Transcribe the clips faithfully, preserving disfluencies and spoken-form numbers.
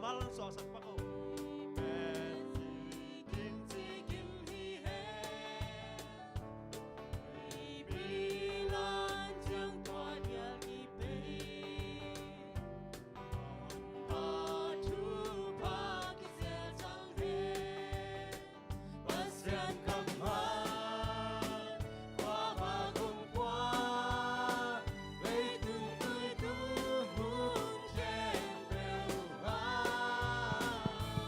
Balan suaksak pak o. Pen si kim ci kim hi he. Ei pi lan ciang tua dial ki pei. Hong pa thupha kisel cang he. Pasian kammal, kua bang hong kua, leitui tuitung hun khempeuh ah,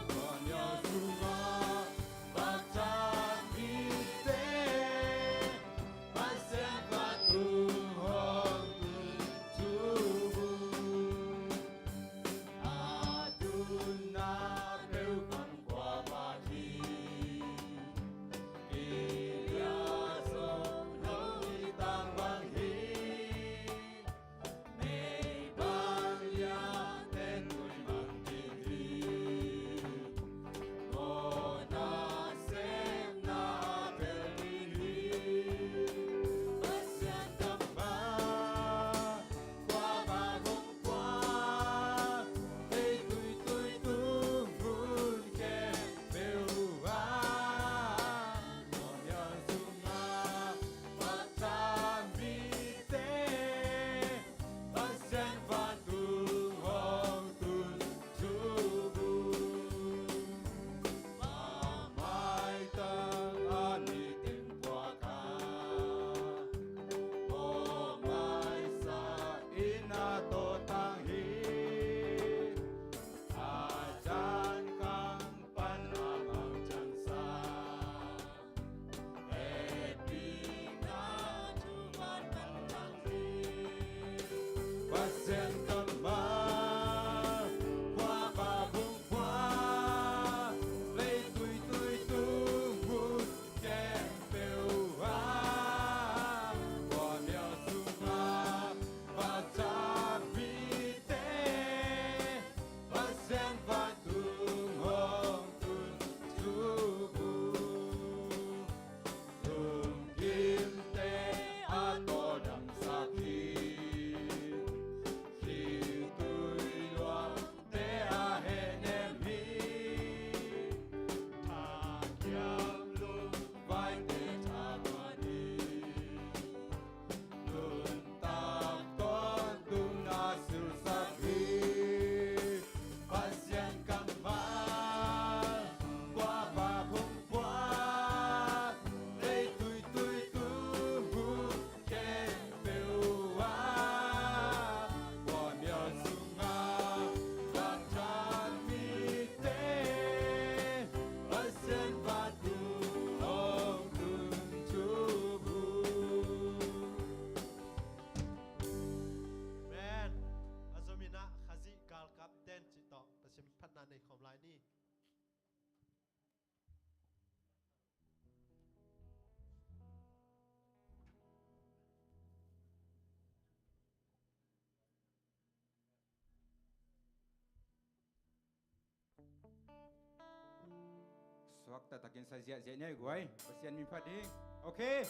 kua mial sungah vakcang mite, Pasian vantung hong tun thu bu. A tunna peuh khang kua mah hi, kilia zong lo hi, tang bang hi, mei bang lia ten tui mang ding hi. Mawhna sepna bel ding hi. Pasian kammal, kua bang hong kua, leitui tuitung hun khempeuh ah, kua mial sungah vakcang mite, Pasian vantung hong tun thu bu. Mamaitang a ni teng puak a, mawhmaisa in a tawtang hi. A cangkang pan a mangcangsa, hehpihna thuman mantang hi. Pasian kammal, kua bang hong kua, leitui tuitung hun khempeuh ah, kua mial sungah vakcang mite, Pasian vantung hong tun thu bu. Lungkimte a tawldamsak hi, khitui luangte a hehnem hi. Thakiam lungvaite thaman hi. Nuntak tawntung na silsak hi. Pasian kammal, kua bang hong kua, leitui tuitung hun khempeuh ah, kua mial sungah vakcang mite, Pasian vantung hong tun thu bu. Amen. A zom in ah Khazih galkapten cih tawh Pasian phatna nei khawm lai ni. Suakta takin sa ziahziah ni ei guai. Pasian min phat ding. Okay.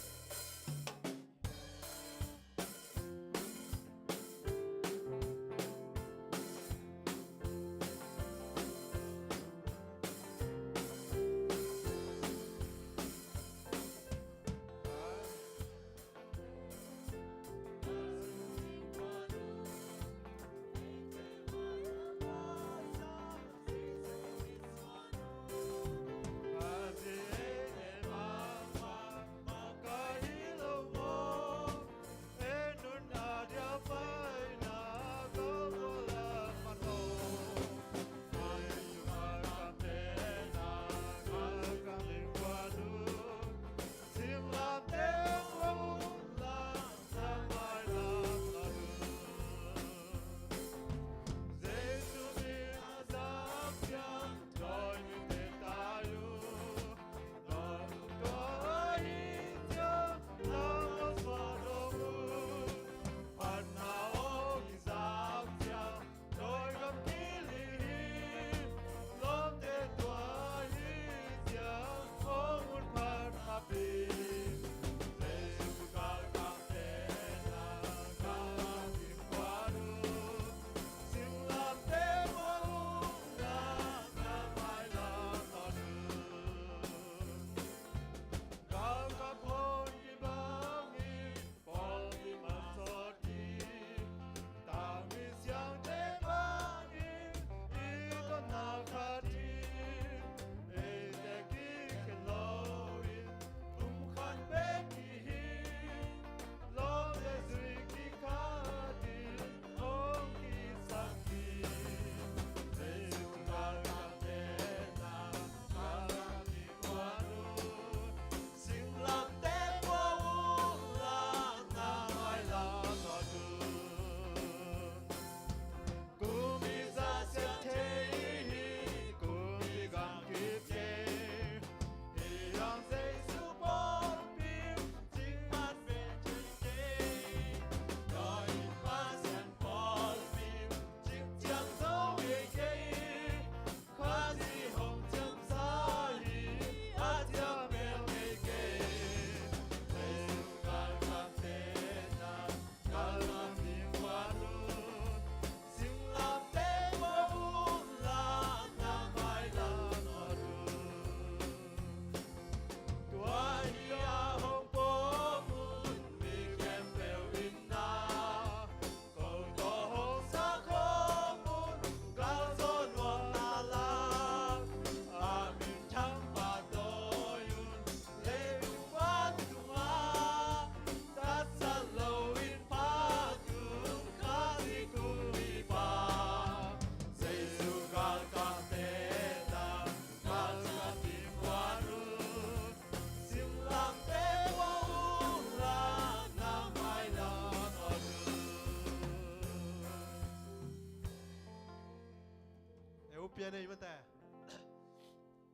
Pia nei mate.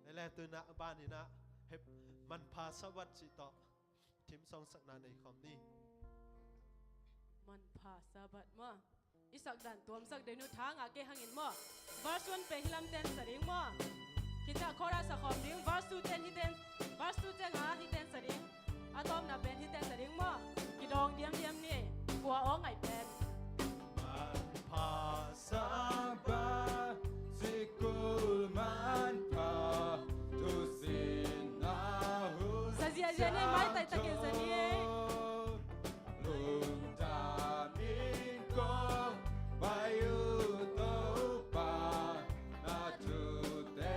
Lele, tu-in ah a ban in ah hep, manpha Sabbath cih tawh theme song sakna nei khawm ni. Manpha Sabbath maw. I sak dan tuamsak ding uh tha ngah kei hangin maw. Verse one pen hih lamten sa ding maw. Khit ciang chorus a khawm ding, verse two ten hiten, verse two ten a hiten sa ding. A tawpna pen hiten sa ding maw. Kidawng diamdiam ni. Kua aw ngaih pen. Manpha Sabbath sikul manpha, thusinna hun sa ziahziah ni, mai taitakin sa ni. Lungdam in kong pai uh Topa, na thute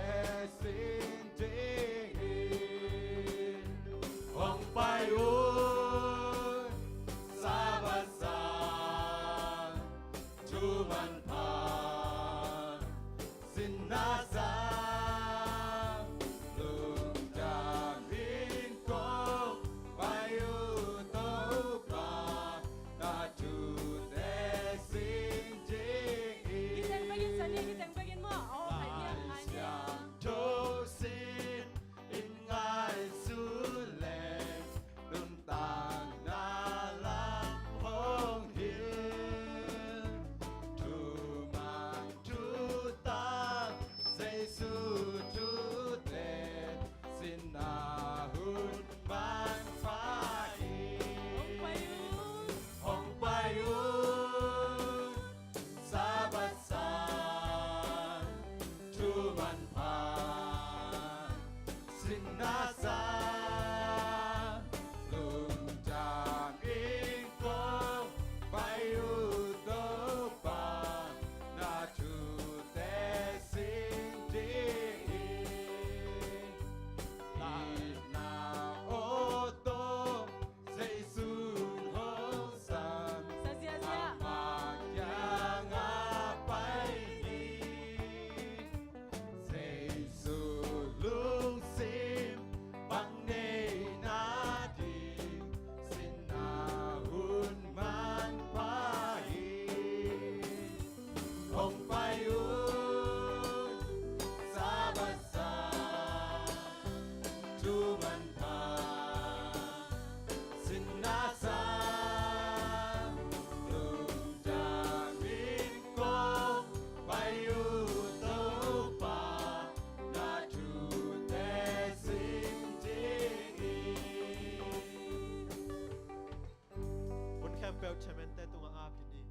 sin ding hi. Hong pai un Sabbath sang, thu manpha, sinna sang, lungdam in kong pai uh Topa, na thute sin ding hi. Hi teng bekin sa ni, hi teng bekin maw. Aw, hai ni, hai ni. Siangtho sin in ngaihsun leng, nuntakna lam hong hilh. Thumang thutak Jesu thute, sinna hun manpha hi. Hong pai un, hong pai un Sabbath sang, thu manpha, sinna sang, lungdam in kong pai uh Topa, na thute sin ding hi. Itna aw tawh Jesu hong sam, sa ziahziah, ama kiangah pai ni. Jesu lungsim bang nei nading, sinna hun manpha hi. Hong pai un Sabbath sang, thu manpha, sinna sang, lungdam in kong pai uh Topa, na thute sin ding hi. Hun khempeuh chairman-te tungah ap hi ni.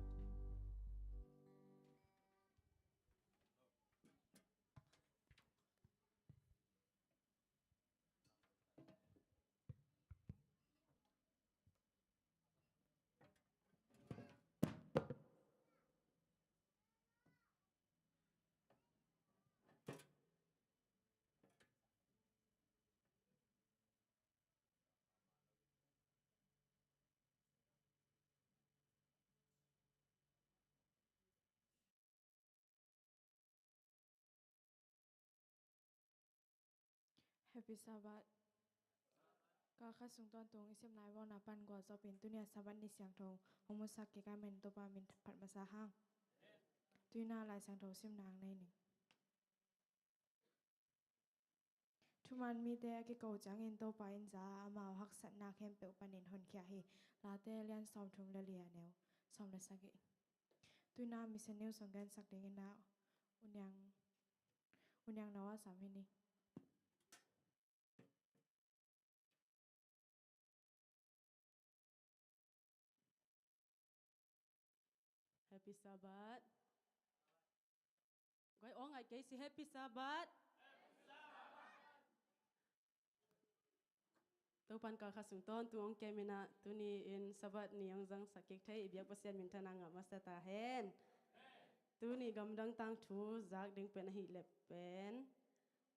Happy Sabbath. Kal khat sung tawntung i sepna i bawlna pan gualzawhpih in, tuni a Sabbath ni siangtho hong musak kik ahih manin Topa min phat masa hang. Tu-in ah Lai Siangtho simna hong nei ning. Thuman mite a kiko ciangin Topa in za a, amau haksatna khempeuh panin honkhia hi. Late lian sawmthum le li, a neu sawm le sagih. Tu-in ah Mission News hong gensak dingin ah U Niang, U Niang Noah Sam hi ni. Happy Sabbath. Guai, aw ngai kei si, Happy Sabbath. Topan kal khat sung tawntung hong kem in ah, tuni in Sabbath ni hong zangsak kik thei i biak Pasian minthanna ngah masa ta hen. Tuni gamdang tangthu zak ding pen ahih leh pen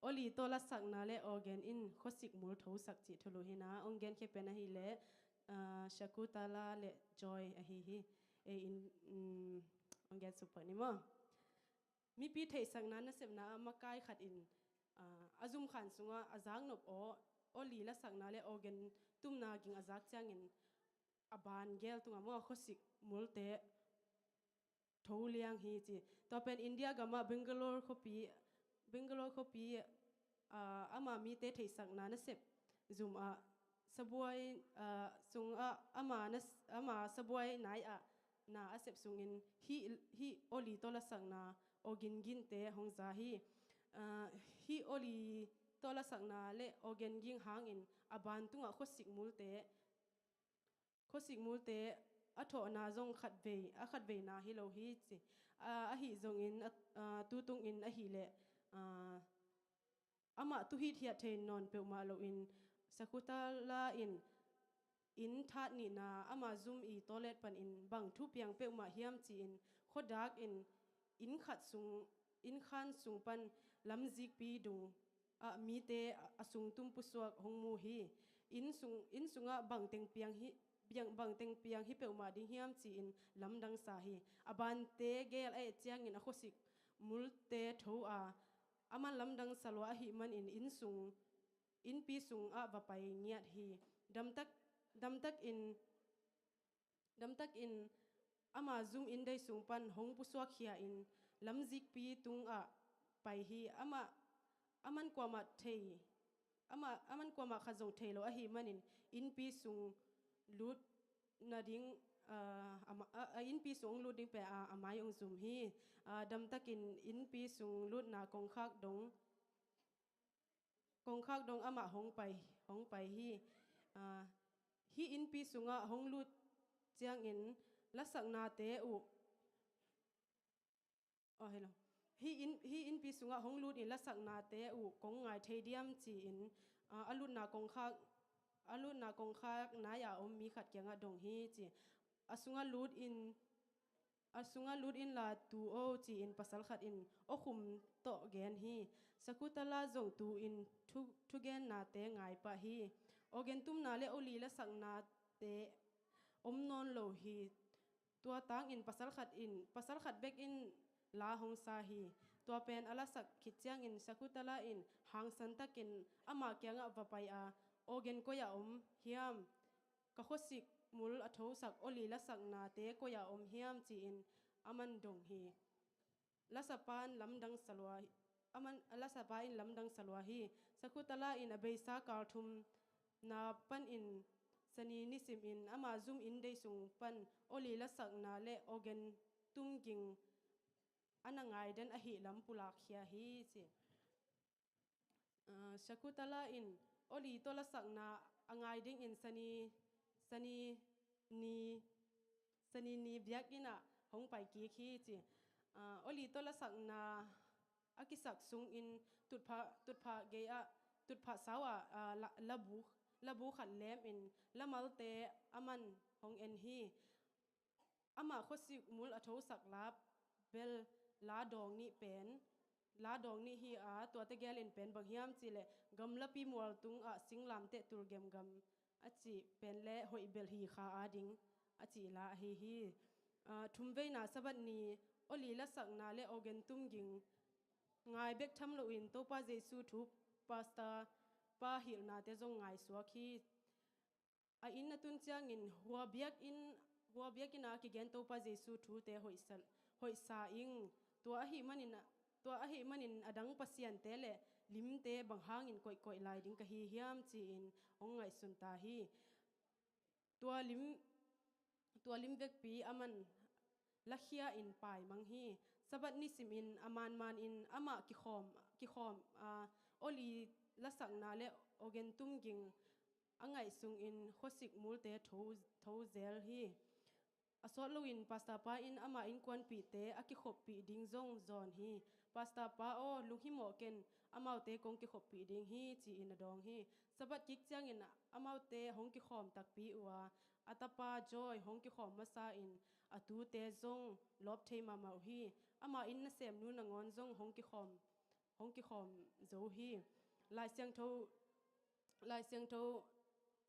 Oli tawh lasakna le organ in khuasik mul thosak cih thulu hi-in ah, hong genkhia pen ahih leh, ah, Shakutala le Joy ahi hi. Ei in, um, hong gensuk pak ni maw. Mipi theihsakna nasepna ah makai khat in, ah, a zumkhan sungah a zaknop aw, Oli lasakna le organ tumna ging a zak ciangin a bangel tungah maw, khuasik multe tho liang hi ci. Tua pen India gamah Bangalore khuapi, Bangalore khuapi, ah, ama mite theihsakna nasep zum ah sabuai, ah, sungah ama na, ama sabuai nai ah na a sep sungin hih, hih Oli tawh lasakna organ gingte hong za hi. Ah, hih Oli tawh lasakna le organ ging hangin a ban tungah khuasik multe, khuasik multe a thawhna zong khatvei, a khatveina hi lo hi ci. Ah, ahi zongin, ah, ah, tu tungin ahileh, ah, amah tuhit hiat thei nawn peuhmah loin Sakutala in inn that nihna ama zum i toilet panin bang thu piang peuhmah hiam ci-in khuadak in inn khat sung, inn khan sung pan lamzikpi dung ah mite a sung tum pusuak hong mu hi. Inn sung, inn sungah bang teng piang hi, bang, bang teng piang hi peuhmah ding hiam ci-in lamdang sa hi. A bante gel a et ciangin a khuasik multe tho a, aman lamdang sa lua ahih manin inn sung, innpi sungah va pai ngiat hi. Damtak, damtak in, damtak in ama zum inn dei sung pan hong pusuak khia in lamzikpi tungah pai hi. Amah, aman kuamah thei, amah, aman kuamah khat zong thei lo ahih manin innpi sung lut nading, ah, a ma-, ah, ah, innpi sung hong lut ding pen a, a mai hong zum hi. Ah, damtakin innpi sung lutna kongkhak dong, kongkhak dong amah hong pai, hong pai hi. Ah, hih innpi sungah hong lut ciangin lasaknate uh, oh, hello. Hih inn, hih innpi sungah hong lut in lasaknate uh kong ngai thei diam ci-in, ah, a lutna kongkhak, a lutna kongkhak nai-a om mi khat kiangah dong hi ci. A sungah lut in, a sungah lut inla tu o ci-in pasal khat in awkhum tawh gen hi. Sakutala zong tu-in thu, thugennate ngai pah hi. Organ tumna le Oli lasaknate om nawn lo hi. Tua tangin pasal khat in, pasal khat bek in la hong sa hi. Tua pen a lasak khit ciangin Sakutala in hangsan takin ama kiangah va pai a, organ koi-ah om hiam? Ka khuasik mul a thosak Oli lasaknate koi-ah om hiam ci-in aman dong hi. Lasapa in lamdang sa lua, aman, lasapa in lamdang sa lua hi. Sakutala in a beisa kal thumna panin Sani nisimin ama zum inn dei sung pan Oli lasakna le organ tum ging a na ngai den ahih lam pulak khia hi ci. Ah, Sakutala in Oli tawh lasakna a ngai dingin Sani, Sani ni, Sani ni biakinn ah hong pai kik hi ci. Ah, Oli tawh lasakna a kisak sungin tutphah, tutphah gei ah, tutphah sau ah, ah, la, labu, labu khat lemin lamalte aman hong en hi. Amah khuasik mul a thosak la bel la dawng nih pen, la dawng nih hi a, tuate gelin pen bang hiam cihleh gamlapi mual tungah singlamteh tul gemgam a cih pen le hoih bel hi kha a ding a cih la ahi hi. Ah, thumveina Sabbath ni Oli lasakna le organ tum ging ngai bek tham loin Topa Jesu thu, pastor pa hilhnate zong ngaisuak hi. A inn a tun ciangin hua biakinn, hua biakinn a kigen Topa Jesu thute hoihsa, hoihsa ing. Tua ahih manin, tua ahih manin a dang pasiante le limte bang hangin koihkoih lai ding ka hi hiam ci-in hong ngaihsun ta hi. Tua lim, tua lim vekpi aman lakhia in paimang hi. Sabbath nisimin a manmanin amah kikhawm, kikhawm a, Oli lasakna le organ tum ging a ngaih sungin khuasik multe tho, tho zel hi. A sawt loin pastor pa in ama innkuanpihte a kikhoppih ding zong zawn hi. Pastor pa aw, lunghimawh ken, amaute kong kikhoppih ding hi, ci-in a dawng hi. Sabbath kik ciangin amaute hong kikhawm takpi uh a, a tapa Joy hong kikhawm masa in a tute zong lawp thei mahmah uh hi. Ama inn nasemnu nangawn zong hong kikhawm, hong kikhawm zo hi. Lai Siangtho, Lai Siangtho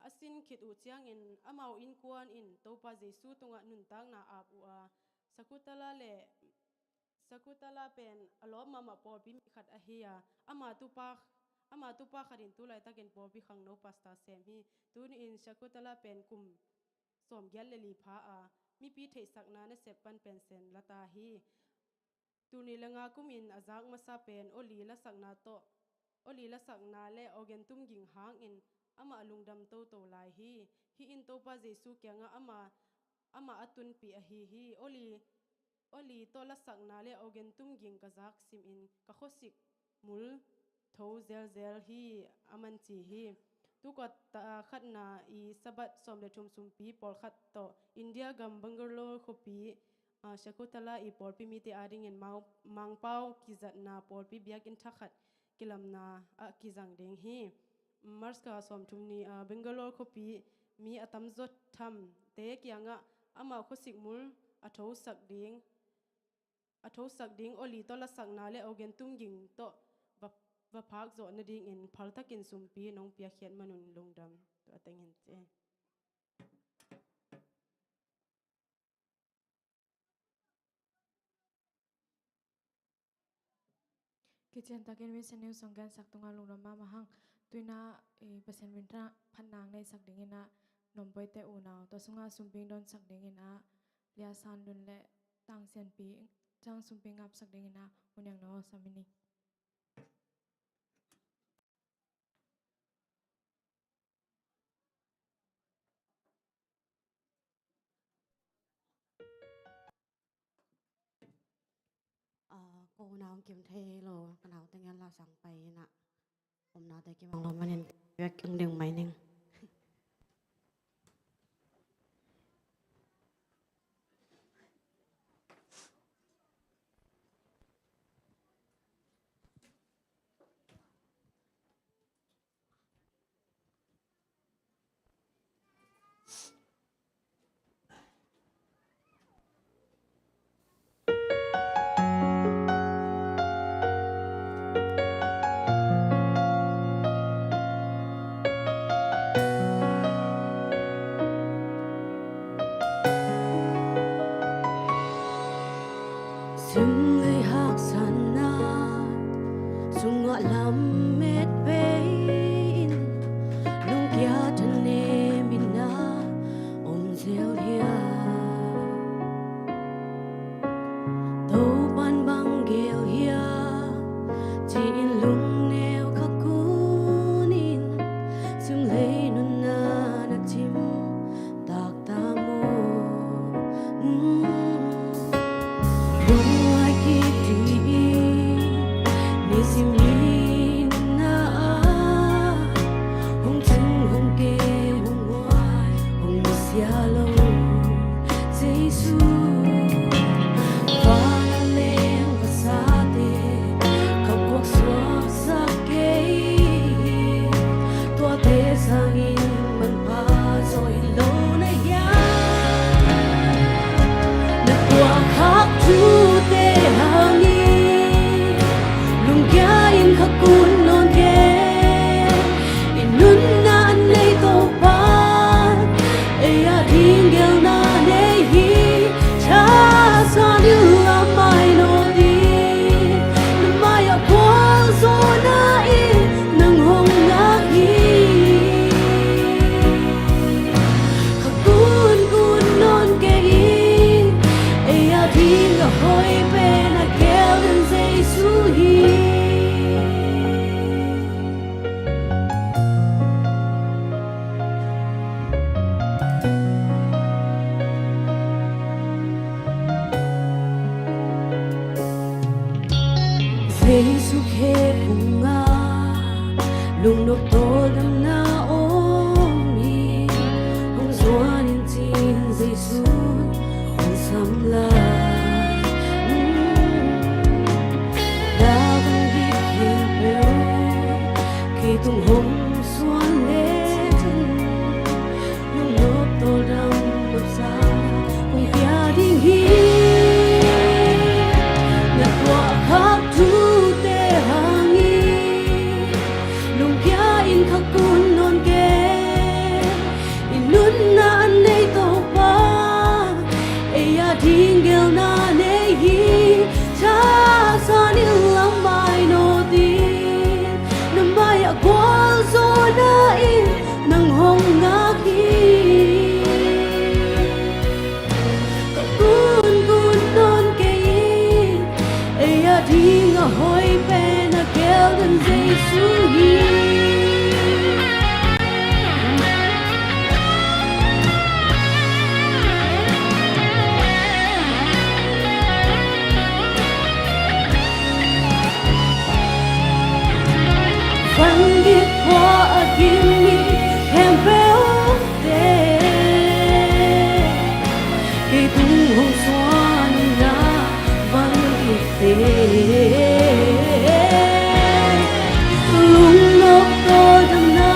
a sin khit uh ciangin amau innkuan in Topa Jesu tungah nuntakna ap uh a, Sakutala le Sakutala pen a lawp mahmah pawlpi mi khat ahi a, ama tupa, ama tupa khat in tu laitakin pawlpi khangno pastor sem hi. Tuni-in Sakutala pen kum sawmgiat le li pha a, mipi theihsakna nasep pan pensen la ta hi. Tul nih le nga kumin a zak masa pen Oli lasakna tawh, Oli lasakna le organ tum ging hangin amah lungdam toto lai hi. Hih in Topa Jesu kiangah amah, amah a tunpih ahi hi. Oli, Oli tawh lasakna le organ tum ging ka zak simin ka khuasik mul tho zelzel hi, a man ci hi. Tukua ta khatna i Sabbath sawm le thum sumpi pawlkhat tawh India gam Bangalore khuapi, ah, Shakuntala i pawlpi mite adingin Mang-, Mangpau kizatna pawlpi biakinn thakhat kilamna ah kizang ding hi. March kha sawm thum ni, ah, Bangalore khuapi mi a tamzaw thamte kiangah amau khuasik mul a thosak ding, a thosak ding Oli tawh lasakna le organ tum ging tawh va, va phak zawh nadingin phaltakin sumpi nong piakkhiat manun lungdam. Tua teng hi ci. Kician takin Vision News song gansak tungah lungdam mahmah hang. Tuina, eh, Pasian min phatna nei sak dingin ah Nomboite unau, tua sungah sumping donsak dingin ah Lia San Lun le Tang Sianpi, Tang Sumping ngapsak dingin ah U Niang Naw Sam in hi. Ah, ko unau kim thei lo, ka nau teng in la sang pai in ah, omnate kimang lo manin vek ung ding mai ning. Simlei haksatna sungah lamet bei in, lungkia thanem in ah om zel hia? Topa'n bang gel hia ci-in lungneu kha kunin, simlei nunna na cim tak ta maw? Mm. Lungnuai kik dingin nisim ni nunna ah hong cing, hong kem, hong huai, hong nusia lo Jesu. Vanleng vasate ka puak suaksak kei hi. Tuate sangin manpha zaw hi lo na hia? Na tuahkhak thute hang hi. Lungkia in kha kun nawn kei. I nunna a nei Topa'n ei ading gelna nei hi. Thasan in la mai nawn in, na mai-ah gualzawhna in nang hong ngak hi. Kha kun kun nawn kei in, ei ading a hoih pen a gel den Jesu hi. Jesu khe phungah lungnop tawldamna om hi. Hong zuan in cin Jesu hong sam lai. Mm. Dagang gik khempeuh kei tung hong suan leng, lungnop tawldam nopsa kong pia ding hi. Na tuahkhak thute hang hi. Lungkia in A hoih pen a gelden Jesu hi. Van gik khua a kim mi khempeuhte, kei tung hong suan na van gikte. Lungnop tawldamna,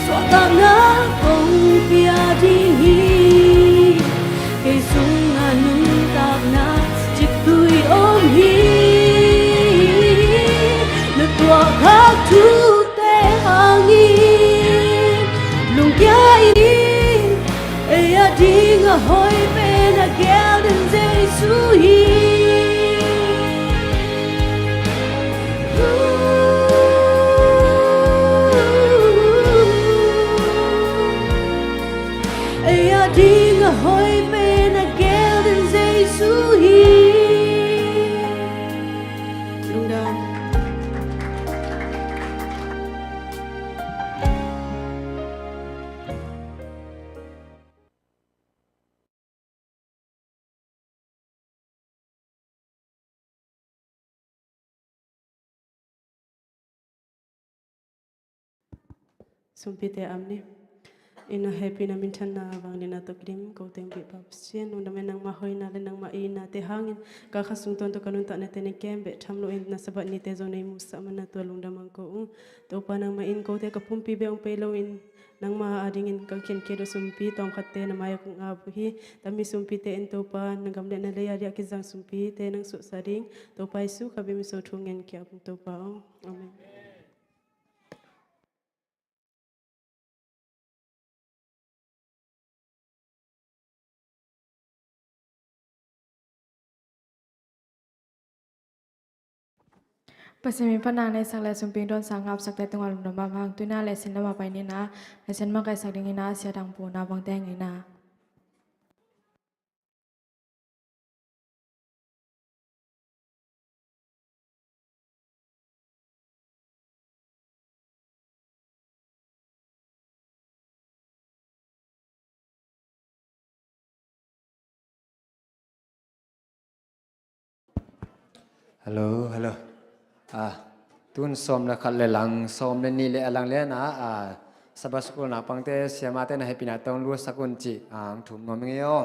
suahtakna kong pia ding hi. Kei sungah nuntakna ciktui om hi. Na tuahkhak thute hangin lungkia in, ei a ding a hoih pen a gelden Jesu hi. Ei a ding a hoih pen a gelden Jesu hi. Lungdam. Sumpite am ni. Ina hehpihna minthanna vangliatna tawh kidim ko teng bih pap sin. Lungdam e, nangmah hoihna le nangmah itnate hangin ka kha sung tawntung ka nuntaknate na kem beh tham loin na Sabbath nite zong na i muhsah manin tua lungdam hong ko ung. Topa, nangmah in kote ka pumpi bek hong pei loin nangmah adingin ka khenkhiat uh sumpi tawmkhatte na mai-ah kong ap uh hi. Tami sumpite in Topa, na gam le na lei a diah kizang sumpite nang suahsa ding Topa Jesu kha bia min so thu ngen kia ap ung Topa aw. Amen. Pasian min phatna neisak le sumping dawnsa ngapsakte tungah lungdam mahmah hang. Tuina le sin lamah pai ni na, le sin makaihsak ding hi na, sia dang pu na bangte ngai na. Hello, hello. Ah, tun sawm le khat le lang, sawm le nih le a lang le na, ah, Sabbath school naupangte, siamate na hehpihna tawh hong lutsak un cih, ah, hong thum nuam ing ei aw.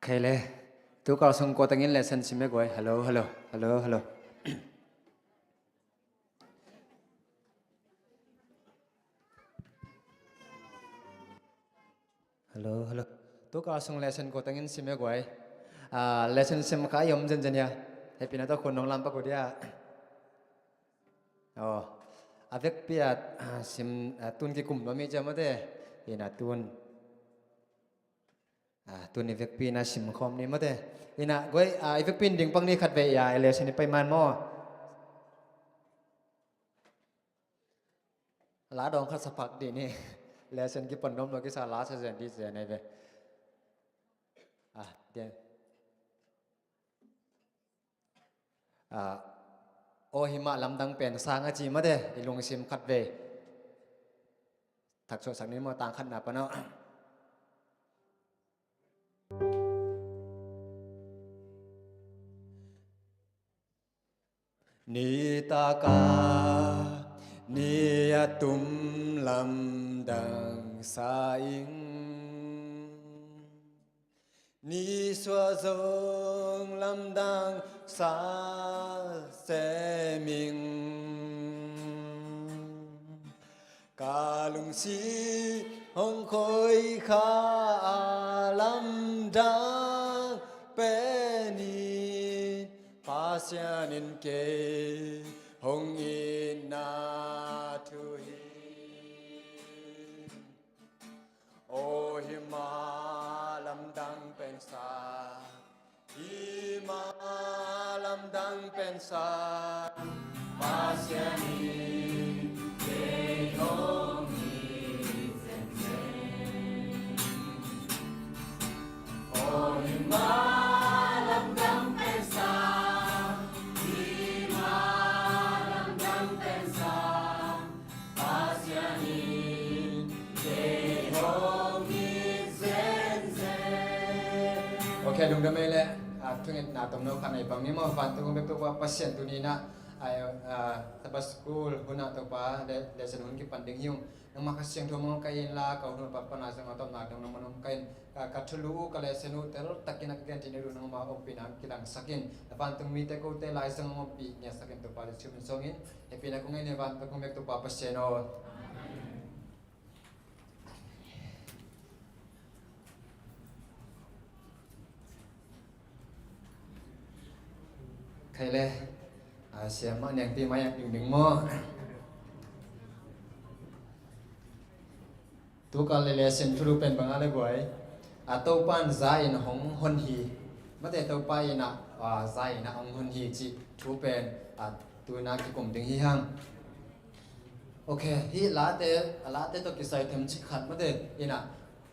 Kei le, tukal sung kua tengin lesson sim e guai. Hello, hello, hello, hello. Hello, hello. Tukal sung lesson kua tengin sim e guai. Ah, lesson sim kha i om zenzen ia. Hehpihna tawh khun nong lam pak uh dia. Aw, a vekpi a, ah, sim, ah, tun kikum nuam i cia mate. Ina tun. Ah, tun i vekpi na sim khawm ni mate. Ina guai, ah, i vekpi in ding pak ni khat vei ia, lesson i pai man maw. La dawng khat sa pak dih ni. Lesson kipan nuam lo kisa la sa zen dih zen ei ve. Ah, dia. Ah, aw hi mah lamdang pen sang a ci mate, i lungsim khat vei. Thak suahsak ni maw, tang khatna pan aw. Nitak a ni a tum lamdang sa ing. Nisuah zong lamdang sa sem ing. Ka lungsim hong khoi kha a lamdang pen in Pasian in kei hong itna thu hi. Pasian in kei hong it zenzen. Aw, hih mah lamdang pen sang, hih mah lamdang pen sang, Pasian in kei hong it zenzen. Ok, lungdam ei leh, ah, thungetna tomno khat nei bang ni maw, vantung bek Topa Pasian tuni-in ah, ah, Sabbath School hun ah Topa le, lesson hun kipan ding hi ung. Nangmah Kha Siangtho mah hong kai inla, ka hun a pat pan a zong a tawpna dong nangmah hong kai in, ka, ka thulu uh, ka lesson uh teltakin a ka gen theih nading uh nangmah ompihna hong kilangsak in. Na vantung mite kote lai zong hong ompih ngiatsak in Topa Jesu min suangin. Hehpihna kong ngen hi, vantung bek Topa Pasian aw. Khai le, a, siamah niangpi mai a dingding maw. Tukal le lesson thulu pen bang a le guai. A, Topa in za in hong hon hi. Mate, Topa in a, a, za in a hong hon hi cih thu pen, a, tu-in a kikum ding hi hang. Ok, hih Late, a, Late tawh kisai themcik khat mate in a,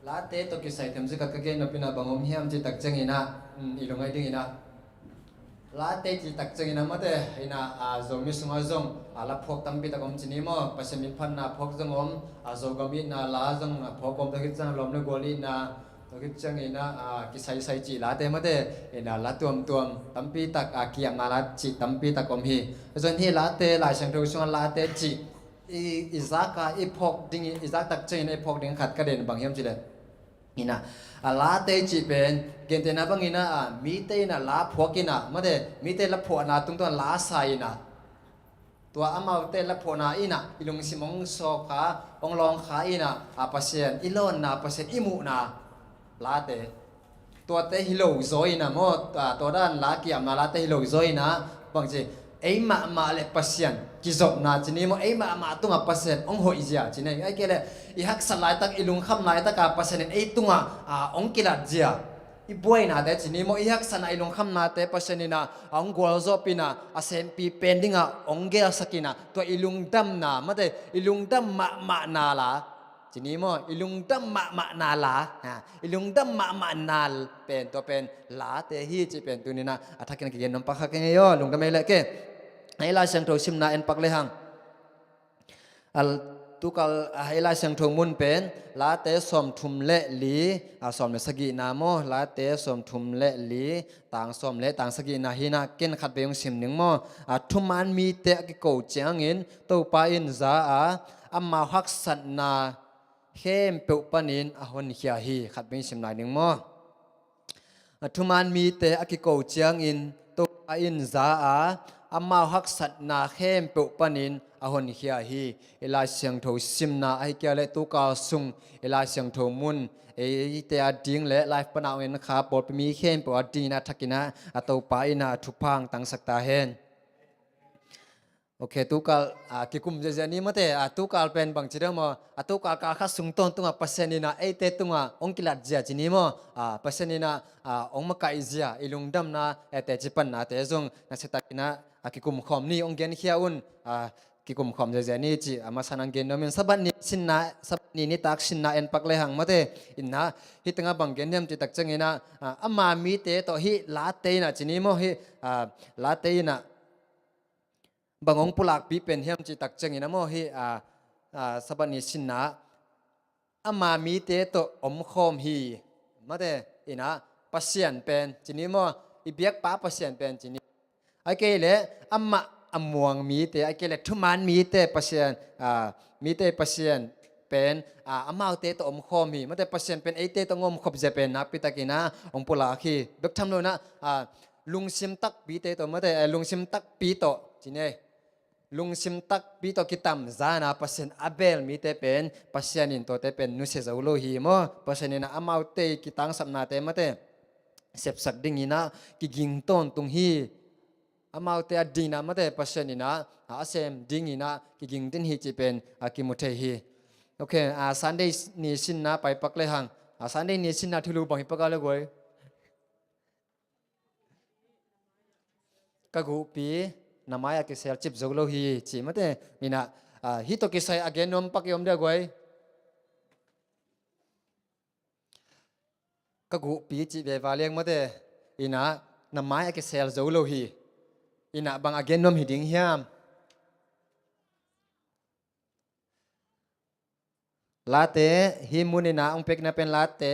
Late tawh kisai themcik khat ka gen nop in a bang om hiam cih tak ciangin a, um, i lungngaih dingin a, Late cih tak ciangin a mate in a, a, Zomi sungah zong, a, la phuak tampi tak om ci ni maw, Pasian miphatna phuak zong om, a, Zogam itna la zong, a, phuak om, tua khit ciang lawm le gual itna, tua khit ciangin a, a, kisaisai cih Late mate in a, la tuamtuam tampi tak, a, kiamna la cih tampi tak om hi. Zong hih Late, Lai Siangtho sungah Late cih i, i zak a i phawk ding, i zak tak ciangin a i phawk ding khat ka den bang hiam cih leh, in a, a, Late cih pen gentehna bangin a, a, mite in a la phuak in a mate, mite la phuahna tungtawn la sa in a, tua amaute la phuahna in a i lungsim hong sawp kha, hong lawng kha in a, a, Pasian i lawnna, Pasian i muhna Late. Tuate hi lo zaw in a maw, a, tua dan la kiamna Late hi lo zaw in a, bangci, ei mahmah le Pasian kizopna ci ni maw, ei mahmah tungah Pasian hong hoih zia ci ni. Ahih kei leh i haksat laitak, i lungkham laitak a Pasian in ei tungah, a, hong kilat zia. I buainate ci ni maw, i haksatna, i lungkhamnate Pasian in a, a, hong gualzawhpih in a, a sempih pen dingah hong gelsak in a, tua i lungdamna mate, i lungdam mahmahna la ci ni maw, i lungdam mahmahna la, ha, i lungdam mahmahna pen, tua pen Late hi cih pen tuni-in a, a thakin a kigen nuam pak kha keng ei aw, lungdam ei leh ke. Ei Lai Siangtho simna en pak le hang. A, tukal, a, ei Lai Siangtho mun pen Late sawmthum le li, a, sawm le sagihna maw, Late sawmthum le li, tang sawm le tang sagihna hi-in a, ken khat vei hong sim ning maw. A, thuman mite a kiko ciangin Topa in za a, amau haksatna khempeuh panin a honkhia hi. Khat vei sim lai ning maw. A, thuman mite a kiko ciangin Topa in za a, amau haksatna khempeuh panin a honkhia hi. I Lai Siangtho simna ahih kei leh tukal sung i Lai Siangtho mun eite ading le live pan a hong en kha pawlpi mi khempeuh adingin a thakin a, a, Topa in a thupha hong tangsak ta hen. Ok, tukal, a, kikum ziahziah ni mate, a, tukal pen bangci deuh maw, a, tukal kal khat sung tawntungah Pasian in a eite tungah hong kilat zia ci ni maw, a, Pasian in a, a, hong makaih zia, i lungdamna, e, teci pannate zong nasia takin a, a, kikum khawm ni, hong genkhia un, a, kikum khawm ziahziah ni ci, a, masa-in hong gen nuam ing. Sabbath ni sinna, Sabbath ni nitak sinna en pak le hang mate, in a, hih tengah bang gen hiam cih tak ciangin a, a, ama mite tawh hih Late in a ci ni maw, hih, a, Late in a, bang hong pulakpih pen hiam cih tak ciangin a maw hih, a, a, Sabbath ni sinna ama mite tawh omkhawm hi. Mate in a Pasian pen ci ni maw, i biakpa Pasian pen ci ni. Ahih kei leh amah a muang mite, ahih kei leh thuman mite Pasian, a, mite Pasian pen, a, amaute tawh omkhawm hi. Mate Pasian pen eite tawh hong omkhop zia pen nakpi takin a hong pulak hi. Bek tham lo in a, a, lungsim takpite tawh mate, eh, lungsim takpi tawh ci ni. Lungsim takpi tawh kitamzan a Pasian a bel mite pen Pasian in tuate pen nusia zo lo hi maw. Pasian in a amaute kitangsapnate mate sepsak dingin a kiging tawntung hi. Amaute adingin a mate Pasian in a, a sem dingin a kiging den hi cih pen a kimu thei hi. Ok, a, Sunday ni sinna pai pak le hang. A, Sunday ni sinna thulu bang hi pak a le guai. ka guhpi na mai-ah kisel cip zo lo hi, ci mate. Inah, ah, hih tawh kisai a gen nuam pak i om dia guai. Ka guhpi cih veva liang mate. Inah, na mai-ah kisel zo lo hi. Inah bang a gen nuam hi ding hiam? Late, hih mun inah hong pekna pen Late,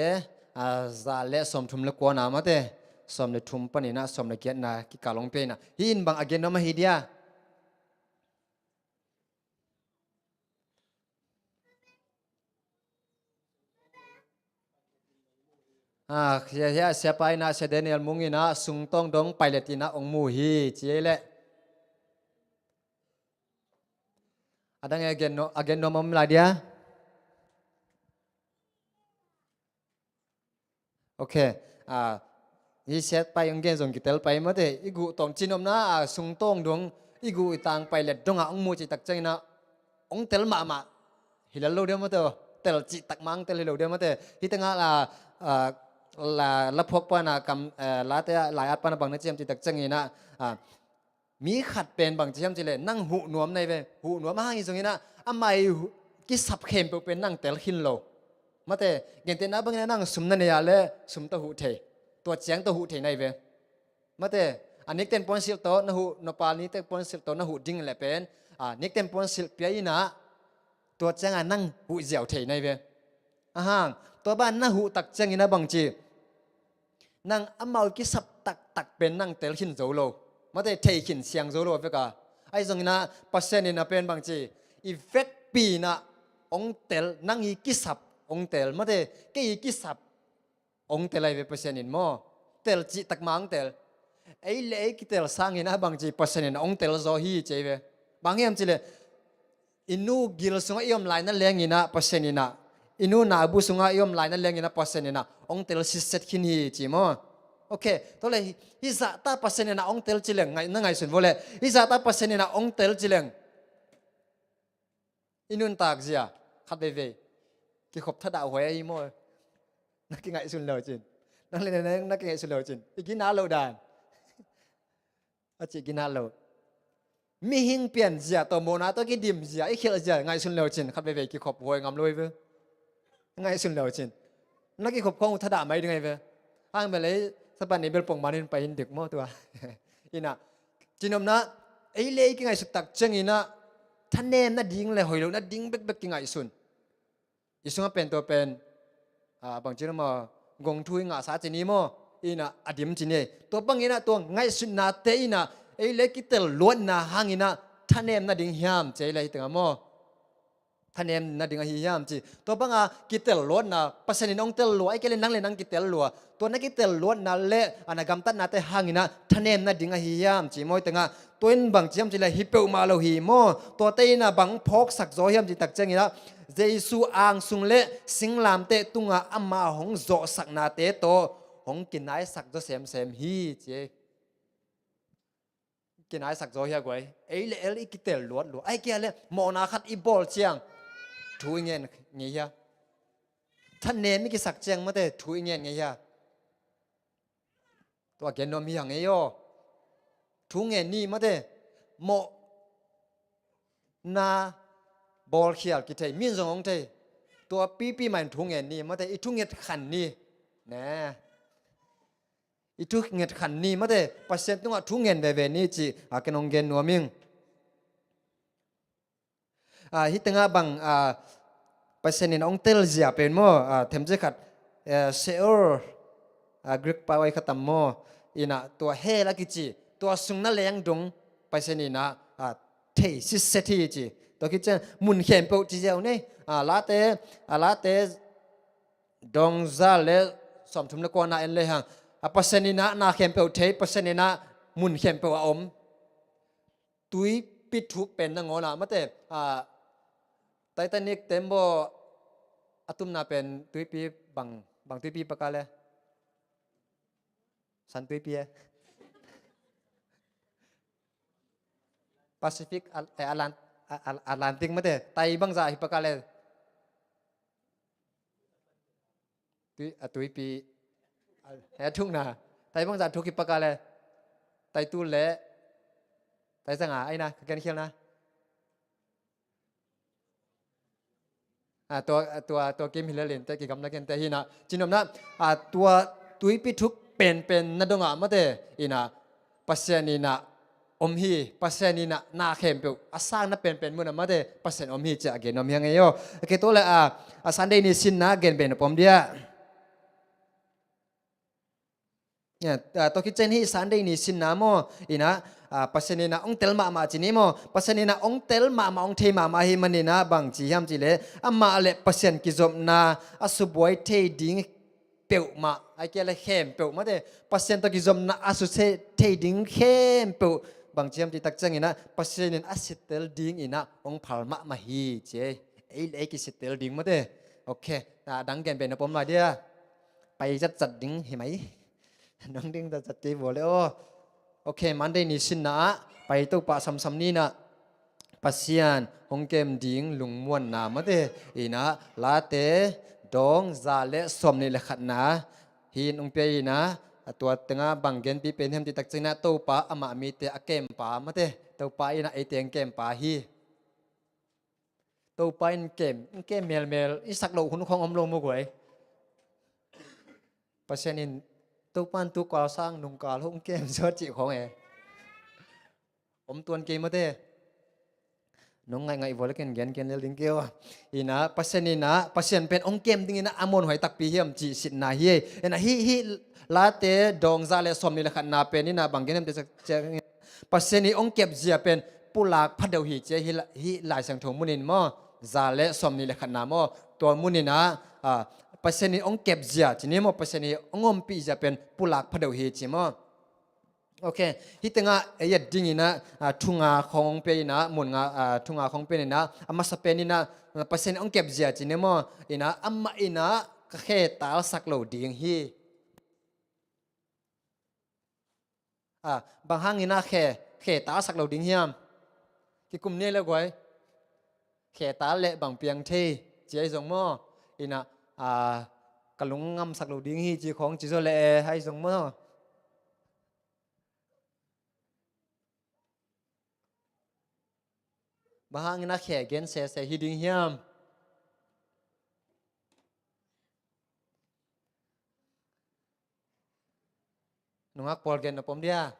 ah, za le sawmthum le kuana mate, sawm le thum paninah sawm le giatna kikal hong pia inah. Hih in bang a gen nuam ahi dia? Ah, hia, hia, siapa inah, Sia Daniel Mung inah, sungtawng dong pailet inah hong mu hi, ci ei leh. A dang e a gen nuam, a gen nuam om lai dia? Ok. Ah, hih siapa in hong gen zong kitel pai mate. I guh tawng cinopna, ah, sungtawng dong, i guh i tang pailet dongah hong mu cih tak ciang inah hong tel mahmah hi lel lo dia mate. Tel cih tak mah hong tel hi lo dia mate. Hih tengah, ah, ah, la, laphuak pana kam, eh, Late ah lai-at pana bang na ci hiam cih tak ciang inah, ah, mi khat pen bang ci hiam cih leh nang huh nuam nai ve. Huh nuam ahang hi zong inah amah i huh, kisap khempeuh pen nang tel khin lo. Mate, gentehna bang inah nang sum na nei ah leh sum tawh huh thei. Tua ciang tawh huh thei nai ve. Mate, a nikten puansilh tawh na huh, na pal nikten puansilh tawh na huh ding leh pen, ah, nikten puansilh pia inah tua ciangah nang huh ziau thei nai ve. Ahang, tua bang na huh tak ciang inah bang ci, nang amau kisap taktak pen nang tel khin zo lo. Mate, thei khin siang zo lo a vek a. Ahi zong inah Pasian inah pen bang ci, i vekpi inah hong tel, nang i kisap hong tel. Mate, kei i kisap hong tel ahi ve Pasian in maw. Tel cih tak mah hong tel. Ei le ei kitel sang inah bang ci Pasian in hong tel zaw hi ci ei ve. Bang hiam cih leh i nu gil sungah i om lai na leng inah Pasian inah, i nu nabu sungah i om lai na leng inah Pasian inah hong tel sitset khin hi ci maw. Ok, tua leh hih zahta Pasian inah hong tel ci leng, ngai, na ngaihsun vua leh. Hih zahta Pasian inah hong tel ci leng i nuntak zia khat veivei kikhop thadah huai ahi maw? Na kingaihsun lo cin. Nang le na, na kingaihsun lo cin. I ginat loh dan. A cih ginat lo. Mihing pian zia tawh, mawhna tawh kidim zia, i khialh zia ngaihsun lo cin khat veivei kikhop huai ngam lo hi ve. Ngaihsun lo cin. Na kikhop khong uh thadah mai ding ahi ve. Hang bel ei sapan ni bel pongman in pai in dik maw tua. Inah, cinopna, ei le ei kingaihsut tak ciang inah thanem nading le hoih loh nading bekbek kingaihsun. I sungah pen tua pen, ah, bang ci na maw, gong thu i ngahsa ci ni maw, inah a dim ci ni. Tua bang inah tua ngaihsutnate inah ei le kitel luatna hang inah thanem nading hiam ci ei le hih tengah maw. Thanem nading ahi hiam ci. Tua banga kitel luatna, Pasian in hong tel lua, ahih kei leh nang le nang kitel lua. Tua na kitel luatna le a na gamtatnate hang inah thanem nading ahi hiam ci maw hih tengah. Tua in bang ci hiam cih leh hi peuhmah lo hi maw. Tuate inah bang phawksak zaw hiam cih tak ciang inah Jesu angsung le singlamteh tungah ama hong zawhsaknate tawh hong kinaisak zaw semsem hi ci. Kinaisak zaw hia guai. Ei le ei i kitel luat lua. Ahih kei leh mawhna khat i bawl ciang thu i ngen ngei hia? Thanem i kisak ciang mate thu i ngen ngei hia? Tua gen nuam hi hang ei aw. Thu ngen ni mate. Mawhna bawlkhial kithei, min zong hong thei. Tua pipi mah in thu ngen ni mate. I thunget khan ni. Ne. I thunget khan ni mate, Pasian tungah thu ngen veve ni cih a ken hong gen nuam ing. Ah, hih tengah bang, ah, Pasian in hong telzia pen maw, ah, themcik khat, eh, Sheol, ah, Greek pau ai khatam maw, inah tua hell a kici, tua sung na leng dong Pasian inah, ah, thei sitset hi ci. Tua khit ciang mun khempeuh ci ziau nei, ah, Late, ah, Late dong za le sawmthum le kuana en le hang. A Pasian inah na khempeuh thei, Pasian inah mun khempeuh a om. Tuipi thuk pen nangawn ah mate, ah, Titanic tembaw a tumna pen tuipi bang, bang tuipi paka le? San tuipi e. Pacific, Al-, eh, Atlant-, Al-, Al-, Atlantic mate, tai bangzah hi paka le? Tui, a tuipi, a, he thukna. Tai bangzah thuk hi paka le? Tai tul le Tai zanga aina ka gen khialna. A, tua, tua, tua kim hi le lin te kigamna gen te hi na. Cinopna, a, tua tuipi thuk penpen na dongah mate ina Pasian ina om hi, Pasian ina na khempeuh a sangna penpen muna mate Pasian om hi cia a gen om hi a ngei aw. Ke tua le a, a Sunday ni sinna gen ben a pom dia. Tua khit ciang hi Sunday ni sinna maw ina, Pasian ina ong tel mahmah ci ni maw, Pasian ina ong tel mahmah, ong thei mahmah hi manina bang ci hiam ci le amah le Pasian kizopna a subuai thei ding peuhmah, ai kia le khempeuh mate Pasian tawh kizopna a subuai thei ding khempeuh bang ci hiam ci tak ciang ina Pasian in a sitel ding ina ong phal mahmah hi ci. Ei le ei kisitel ding mate. Ok, a dang gen ben a pom lai dia. Pai zatzat ding hi mai. Nong ding zatzat kei vua le aw. Ok, Monday ni sinna ah pai Topa samsam nina Pasian hong kem ding lungmuanna mate ina Late dawng za le sawm nih le khatna hi in ong pia ina a tua tenga bang genpi pen hiam ti tak ciang ina Topa amah mite a kempa mate Topa ina eite ong kempa hi. Topa in kem, in kem melmel, in sak loh hun khong om lo mu guai. Pasian in Topa in tu kal sang nung kal hong kem suat cih khong e. Om tuan kei mate. Nong ngaih ngaih vua le ken gen ken lel ding kei aw. Ina Pasian ina Pasian pen ong kem ding ina a muanhuai takpi hiam cih sitna hi. Ina hi hi Late dawng za le sawm nih le khatna pen ina bang gen hiam ti tak ciang Pasian i ong kep zia pen pulak phadeuh hi cia hi la-, hi Lai Siangtho munin maw za le sawm nih le khatna maw tua munin ah, ah, Pasian i ong kep zia ci ni maw Pasian i ong ompih zia pen pulak phadeuh hi ci maw. Ok, hi tengah ei et dingin ah, ah, thunga khong ong pia in ah mun nga, ah, thunga khong pia in ah a masa pen in ah, ah, Pasian i ong kep zia ci ni maw in ah amah in ah ka khe talsak lo ding hi. Ah, bang hangin ah khe, khe talsak lo ding hiam? Kikum ni le guai. Khe tal le bang piang thei ci ai zong maw. Ina, ah, ka lung ngamsak lo ding hi ci khong ci zaw le ai zong maw. Bang hangin ah khe gen sese hi ding hiam? Nungak pawl gen na pom dia.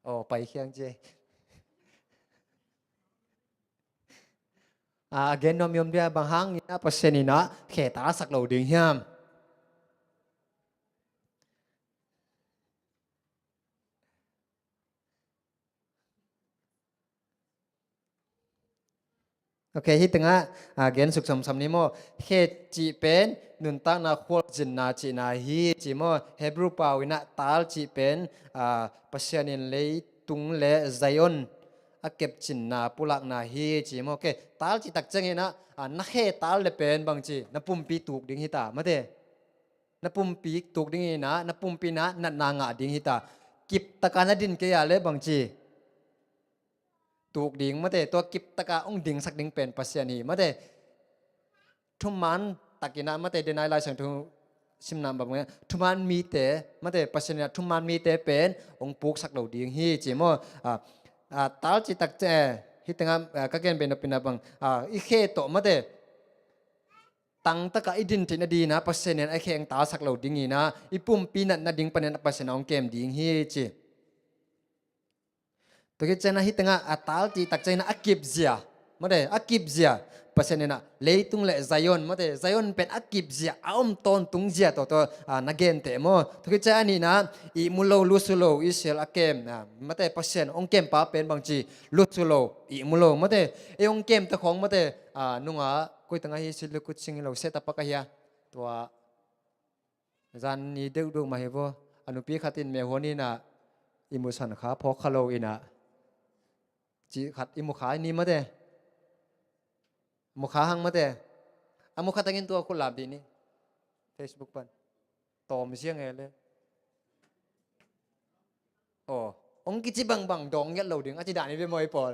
Oh, pai khiang cie. A gen nuam i om dia bang hangin ah Pasian in ah khe talsak lo ding hiam? Ok, hi tengah, ah, gen suk samsam ni maw. Khe cih pen nuntakna khualzinna cihna hi ci maw. Hebrew pau in ah tal cih pen, ah, Pasian in leitung le Zion a kepcinna pulakna hi ci maw. Ok, tal cih tak ciangin ah, ah, na khe tal le pen bang ci na pumpi tuk ding hi ta mate. Na pumpi tuk ding in ah na pumpi in ah natna ngah ding hi ta. Kip taka na din kei a le bang ci tuk ding mate tua kip taka ong dingsak ding pen Pasian hi mate. Thuman takin ah mate denai Lai Siangtho simna bang thuman mite mate Pasian in ah thuman mite pen ong puksak lo ding hi ci maw. Ah, ah, tal cih tak ciang, eh, hi tengah, ah, ka gen ben nopina bang, ah, i khe tawh mate tang taka i din theihna dina Pasian in a khe ong talsak lo ding in ah i pumpi natna ding panin ah Pasian ong kem ding hi ci. Tua khit ciangin ah hi tengah a tal cih tak ciangin ah a kip zia mate a kip zia Pasian in ah leitung le Zion mate Zion pen a kip zia a om tawntung zia tawh tawh, ah, na gen teh maw. Tua khit ciangin ah ihmu lo lusu lo Israel a kem, ah, mate Pasian ong kempa pen bang ci lusu lo ihmu lo mate ei ong kem ta khong mate, ah, nunga koi tengah hi si lukut sing lo seh ta pak a hia. Tua zan ni deuhdeuh mah hi vaw. A nupi khat in mehhuan in ah i musan kha phawk kha lo in ah cih khat i mu kha ni mate. Mu kha hang mate. A mu kha tangin tua khut lam dih ni. Facebook pan tawm siang e le. Aw, ong kici bangbang dawng ngiat lo ding a ci dah ni ve maw i pawl.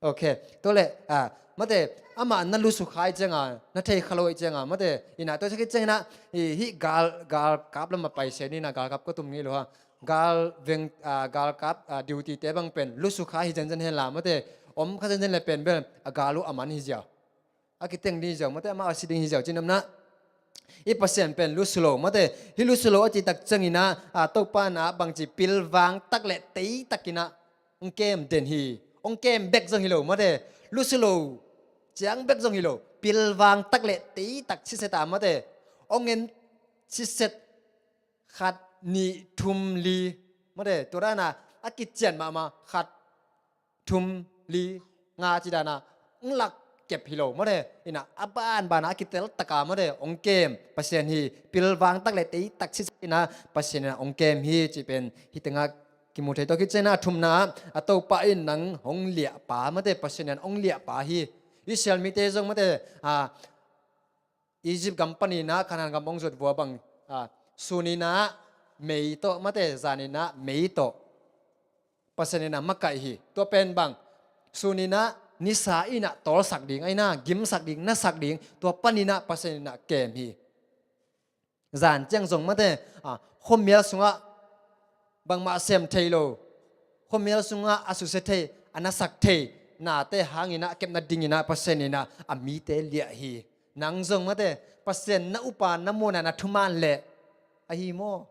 Ok. Tua le, ah, mate, amah na lusukha i cianga, na thei kha lo i cianga, mate, ina tua sakhi ciangina, i, hih gal, galkap lama pai se nina, galkap ka tum ngei lo ha. Gal veng, ah, galkap, ah, duty te bang pen lusukha hi zenzen hen la, mate, om kha zenzen le pen bel, a gal uh a man hi ziau. A kiteng ding hi ziau, mate, amah a si ding hi ziau, cin amna. I Pasian pen lusu lo, mate, hih lusu lo a cih tak ciangina, ah, Topa na bangci pilvang tak le tei takina, ong kem den hi, ong kem bek zong hi lo, mate, lusu lo, ciang bek zong hi lo, pilvang tak le tei tak siset a, mate, ong en siset khat, nih, thum, li, mate, tua dana, a kician mahmah, khat, thum, li, nga ci dana, ong lak kep hi lo, mate, ina, a banbana, a kitel taka, mate, ong kem, Pasian hi, pilvang tak le tei tak siset ina, Pasian ina, ong kem hi, ci pen, hih tengah, kimu thei tawh kiciana a thumna, a Topa in nang hong liahpa, mate, Pasian in hong liahpa hi. Israel mite zong, mate, ah, Egypt gam paninah Kanaan gam hong zuat vua bang, ah, suninah mei tawh, mate, zaninah mei tawh Pasian inah makaih hi. Tua pen bang, suninah nisa inah tawlsak ding, a inah gimsak ding, nasak ding, tua paninah Pasian inah kem hi. Zan ciang zong, mate, ah, khuamial sungah bangmah sem thei lo, khuamial sungah a susia thei, a nasak thei nate hanginah a kepna dinginah Pasian inah a mite liah hi. Nang zong, mate, Pasian na upa na muanah na thuman leh, ahi maw?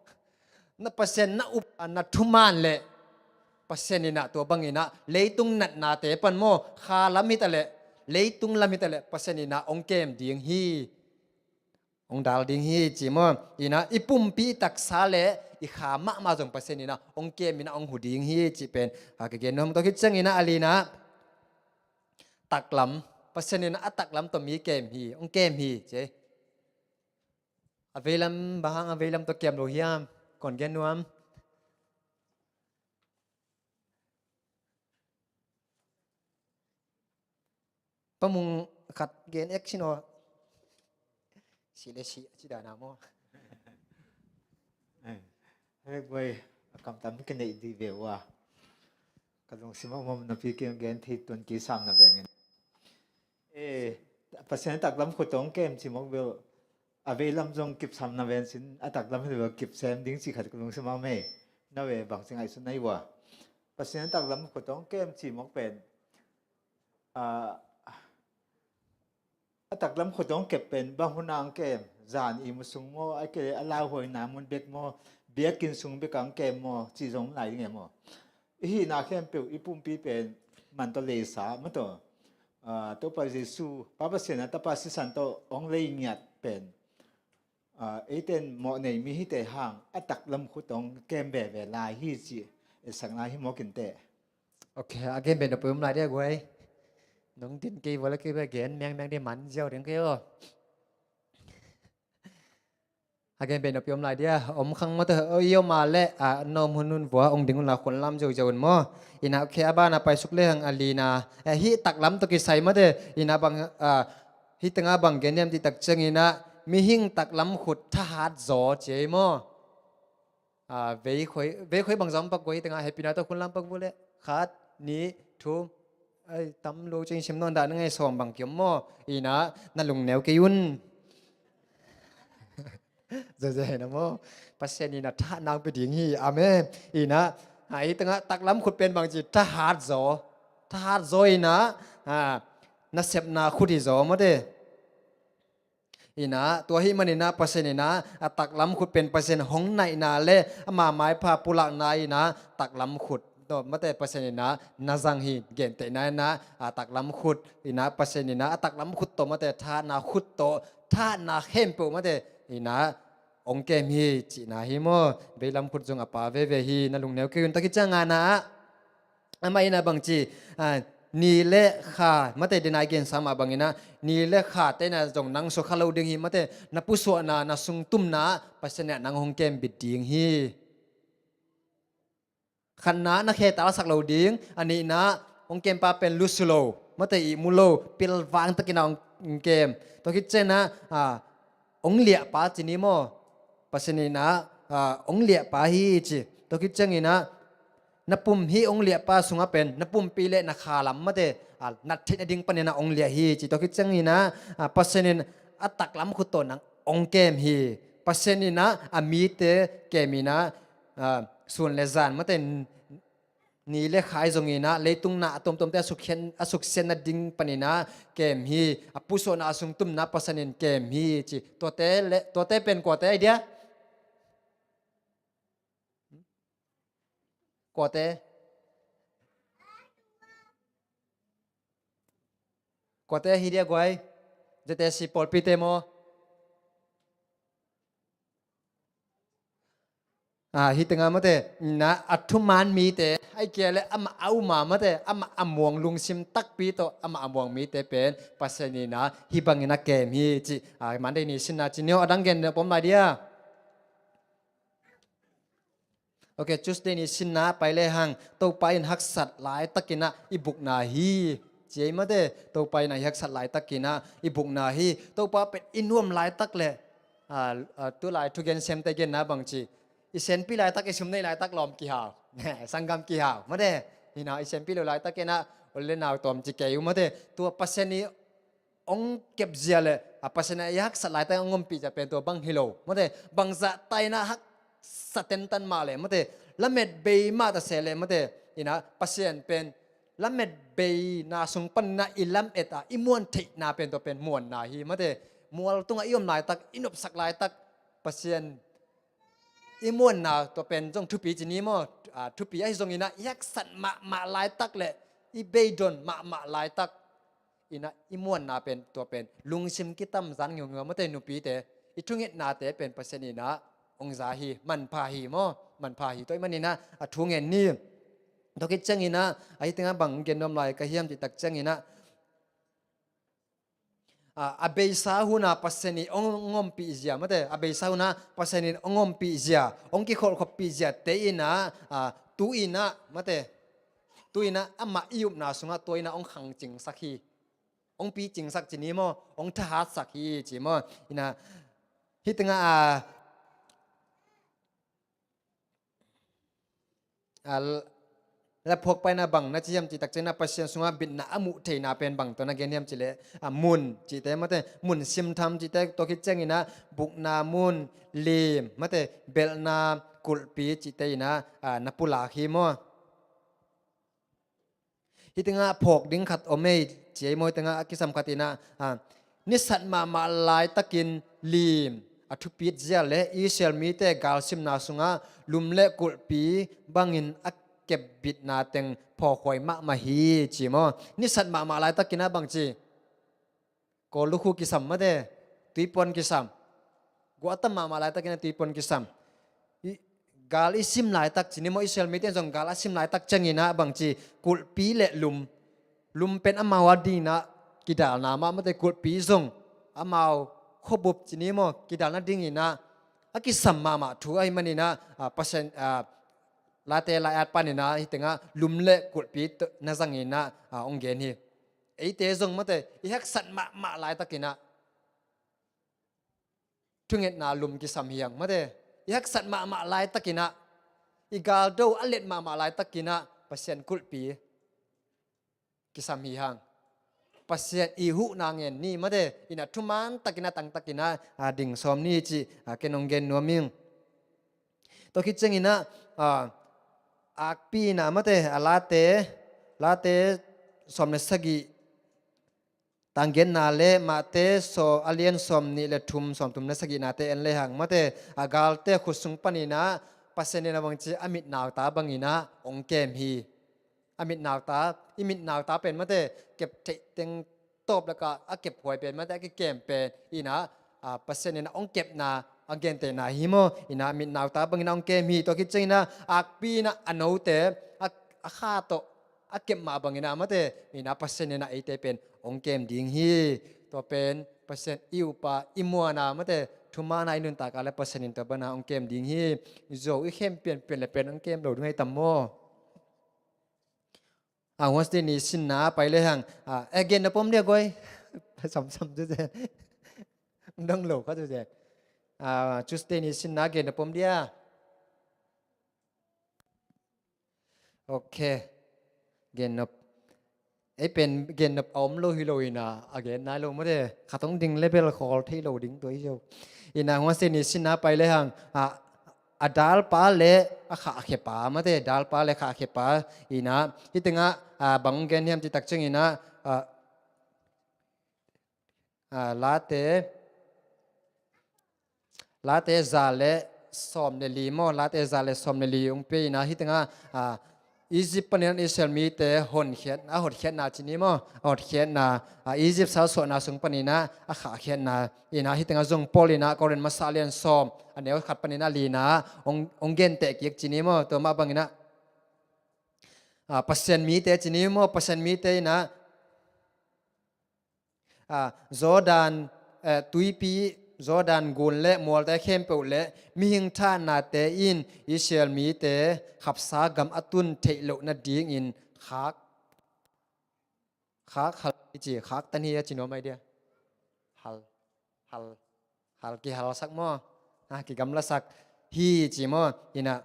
Na Pasian na upa na thuman leh, Pasian inah tua banginah leitung natnate pan maw, kha lam hitaleh, leitung lam hitaleh Pasian inah ong kem ding hi. Ong dal ding hi ci maw? Inah i pumpi i taksa le i kha mahmah zong Pasian inah ong kem inah ong hu ding hi ci pen, a, ka gen nuam tawh khit cianginah a linah taklam, Pasian inah a taklam tawh mi kem hi, ong kem hi ci. A veilam, bang hang a veilam tawh kem lo hiam? Kon gen nuam. Pamung khat gen ek sin aw. Si le si, a ci dana maw? Eh, hei guai, a kamtam ka neih dih ve ua. Ka lungsim a mom napi kei gen thei tuan kei sam na vengin. Eh, Pasian taklam khut tawh ong kem ci mawk bel, a veilam zong kipsam na ven sin, a taklam hi lo kipsem ding ci khat ka lungsim a om ei. Na ve bang ci ngaihsun na hi ua. Pasian taklam khut tawh ong kem ci mawk pen, a, a taklam khut ong kep pen bang hun a ong kem, zan i mu sung maw, a kei a lauhuaina mun bek maw, biakinn sung bek a ong kem maw, ci zong lai ding e maw? I hihna khempeuh i pumpi pen man tawh leisa maw tawh, a, Topa Jesu, Pa Pasian a Tapa sisan tawh ong lei ngiat pen, a, eiten mawh nei mi hite hang a taklam khut ong kem veve lai hi ci, e, sakna hi mawk inteh. Ok, a gen pen na pui om lai dia guai. Nong din kei vua la kei bia gen mengmeng dia man ziau ding kei aw. A gen pen na pui om lai dia, om khang maw tawh, oi, i om a leh, a, na om hun un vua ong ding un la khun lam ziauziau un maw? Inah, ok, a bana pai suk lehang a lina, eh, hih taklam tawh kisai mate, inah bang, a, hih tengah bang gen hiam cih tak cianginah mihing taklam khut thahat zaw ci ei maw? A, veikhoi, veikhoi bang zong pak guai tengah hehpihna tawh khun lam pak vua leh. Khat, nih, thum. Ai, tam lo ciang sim nawn dah na ngai sawm bang kiom maw? Inah, na lungneu kei un. Zazai na maw? Pasian inah thahatna ong pia ding hi. Amen. Inah, a, hih tengah taklam khut pen bang ci thahat zaw. Thahat zaw inah, a, nasepna khut hi zaw mate. Inah, tua hih maninah Pasian inah a taklam khut pen Pasian hong naihna le ama maipha pulakna inah taklam khut tawh mate Pasian inah na zang hi. Gentehna inah a taklam khut inah Pasian inah a taklam khut tawh mate thahatna khut tawh thahatna khempeuh mate inah ong kem hi cihna hi maw? Veilam khut zong a pa veve hi. Na lungneu kei un. Tua khit ciang ngana ah amah inah bang ci, a, ni le kha, mate, denai gensa mah banginah ni le kha te inah zong nang suakha lo ding hi, mate, na pusuahna, na sungtumna ah Pasian inah nang hong kembit ding hi. Khatna ah na khe talsak lo ding, a nihna ah hong kempa pen lusu lo, mate, ihmu lo, pilvang takinah hong kem. Tua khit cianah, a, hong liahpa ci ni maw? Pasian inah, a, hong liahpa hi ci. Tua khit cianginah na pum hih hong liahpa sungah pen na pumpi le na khalam mate, a, nat theih nading panin ah hong liah hi ci. Tua khit ciangin ah, a, Pasian in a taklam khut tawh nang hong kem hi. Pasian in ah a mite kem in ah, a, sun le zan mate, ni le kha ahi zongin ah leitung na a tuamtuamte a suksiat, a suksiat nading panin ah kem hi. A pusuahna a sung tumna Pasian in kem hi ci. Tuate le, tuate pen kuate ahi dia? Kuate? Kuate hi dia guai? Zete si pawlpite maw? A, hih tengah mate, na a thuman mite, ahih kei leh amah a um a mate, amah a muang lungsim takpi tawh, amah a muang mite pen Pasian in ah hih bangin a kem hi ci. A, Monday ni sinna ci ni aw, a dang gen pom lai dia. Ok, Tuesday ni sinna pai le hang, Topa in haksat laitakin ah i bukna hi. Ci ei mate, Topa in ah i haksat laitakin ah i bukna hi. Topa pen i nuam laitak le, a, a, tu lai thugen semte genna bang ci. I senpi laitak, i sum nei laitak lawm kihau. Sanggam kihau. Mate, hih na i senpi lo laitak in ah, ol le nau tawm ci kei uh mate. Tua Pasian i hong kep zia le, a, Pasian a i haksat laitak hong ompih zia pen tua bang hi lo. Mate, bangzah ta in ah haksa tentan mah le, mate, lamet bei mah ta se le, mate, in ah Pasian pen lamet beina sung panin ah i lamet a, i muan theihna pen tua pen muanna hi, mate, mual tungah i om laitak, i nopsak laitak, Pasian i muanna tua pen zong thupi ci ni maw? A, thupi ahi zongin ah i haksat mahmah laitak le i beidon mahmah laitak in ah i muanna pen tua pen lungsim kitamzan ngiungeu mate, nupite i thungetnate pen Pasian in ah hong za hi, manpha hi maw? Manpha hi. Tua ahih manin ah a thu ngen ni. Tua khit ciangin ah, a, hih tengah bang gen nuam lai ka hiam cih tak ciangin ah, a, a beisa hun a Pasian in hong, hong ompih zia mate, a beisa hun a Pasian in hong ompih zia, hong kikholhkhoppih ziate in ah, a, tu in ah mate, tu in ah amah i upna sungah tua in ah hong khangcingsak hi. Hong picingsak ci ni maw, hong thahatsak hi ci maw? In ah, hih tengah, a, a, laphuak paina bang na ci hiam cih tak ciangin ah Pasian sungah bitna a muh theihna pen bang tawh na gen hiam cih leh, a, mun cihte mate, mun simtham cihte, tua khit ciangin ah bukna mun, lim mate, belhna kulhpi cihte in ah, a, na pulak hi maw? Hih tengah phawk ding khat om ei ci ei maw, hih tengah a kisam khat in ah, a, nisat mahmah laitakin lim a thupit zia le Israel mite galsimna sungah lum le kulhpi bangin a kepbitna teng phawkhuai mahmah hi ci maw? Nisat mahmah laitakin ah bang ci? Kawl lukhu kisam mate, tuipuan kisam. Guah tam mahmah laitakin ah tuipuan kisam. I, gal i sim laitak ci ni maw, Israel mite in zong gal a sim laitak ciangin ah bang ci, kulhpi le lum. Lum pen amau a dingin ah kidalna mah mate, kulhpi zong amau khuabup ci ni maw, kidalna dingin ah a kisam mahmah thu ahih manin ah, a, Pasian, a, Late lai-at panin ah hih tengah lum le kulhpi tawh na zangin ah, a, hong gen hi. Eite zong mate, i haksat mahmah laitakin ah thungetna lum kisam hi hang mate. I haksat mahmah laitakin ah, i galdo a let mahmah laitakin ah Pasian kulhpi kisam hi hang. Pasian i huhna ngen ni mate, in ah thuman takin ah tangtakin ah, a, ding sawm ni ci, a, ken hong gen nuam ing. Tua khit ciangin ah, a, akpi in ah mate, a, Late, Late sawm le sagih tanggenna le Mate so a lian sawm nih le thum, sawm thum le sagihnate en le hang mate, a, galte khut sung panin ah Pasian in ah bang ci, a mit nauta bangin ah hong kem hi. A mit nauta, i mit nauta pen mate, kep theih teng tawp lakah a kep huai pen mate, a kikem pen in ah, a, Pasian in ah hong kepna a gentehna hi maw? In ah mit nauta bangin ah hong kem hi. Tua khit ciangin ah akpi in ah a note, a, a kha tawh a kep mah bangin ah mate, in ah Pasian in ah eite pen hong kem ding hi. Tua pen Pasian i upa, i muana mate, thumaana i nuntak a le Pasian in tua bana hong kem ding hi. Zo i khem pianpian le pen hong kem lo ding hi tam maw? A, Wednesday ni sinna pai le hang, a, eh, gen na pom dia guai. Samsam tu zen. Dong lo kha tu zen. A, Tuesday ni sinna gen na pom dia. Ok. Gennop. Ei pen gennop a om lo hi lo ina, a gen nai lo mate. Khat hong ding le bel khawl thei lo ding tua hi zo. Ina hong a se ni sina pai le hang. A, a dalpa le a khahkhepa mate. Dalpa le khahkhepa ina. Hih tengah, a, bang gen hiam cih tak ciang ina, a, a, Late, Late za le sawm le li maw, Late za le sawm le li hong pia ina, hih tengah, a, Egypt panin Israel mite honkhiat, a hotkhiatna ci ni maw, a hotkhiatna, a, Egypt salsuahna sung panin a khahkhiatna ina, hih tengah zong Paul ina Korin masa lian sawm, a neu khat panin a lina hong, hong genteh kik ci ni maw, tua mah bangin a, a, Pasian mite ci ni maw, Pasian mite ina, a, Jordan, eh, tuipi, Jordan gun le mualte khempeuh le mihing thahatnate in Israel mite khapsa gam a tun theih loh nadingin khak, khak hal i ci, khak tan hi a ci nuam ai dia. Hal, hal, hal kihalsak maw? A, kigamlasak hi ci maw? Ina.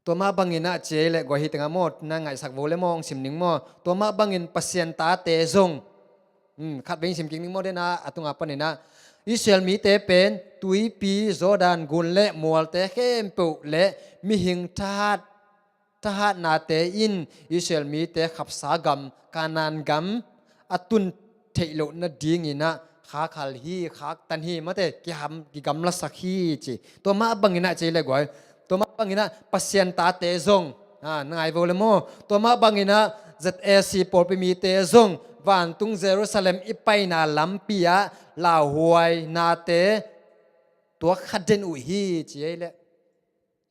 Tua mah bangin a ci ei le guai, hih tengah maw, na ngaihsak vo le maw, hong sim ning maw. Tua mah bangin Pasian tate zong. Hmm, khat vei sim kik ning maw, den a, a tunga panin a. Israel mite pen, tuipi, Jordan gun le mualte khempeuh le mihing thahat, thahatnate in Israel mite khapsa gam, Kanaan gam, a tun theih loh nadingin a khak hal hi, khak tan hi, mate, kiham, kigamlasak hi ci. Tua mah bangin a ci ei le guai. Tua mah bangin a Pasian tate zong. A, na ngai vo le maw. Tua mah bangin a Z A C pawlpi mite zong. Vantung Jerusalem i paina lampi ah lauhuainate tuak kha den uh hi ci ei le.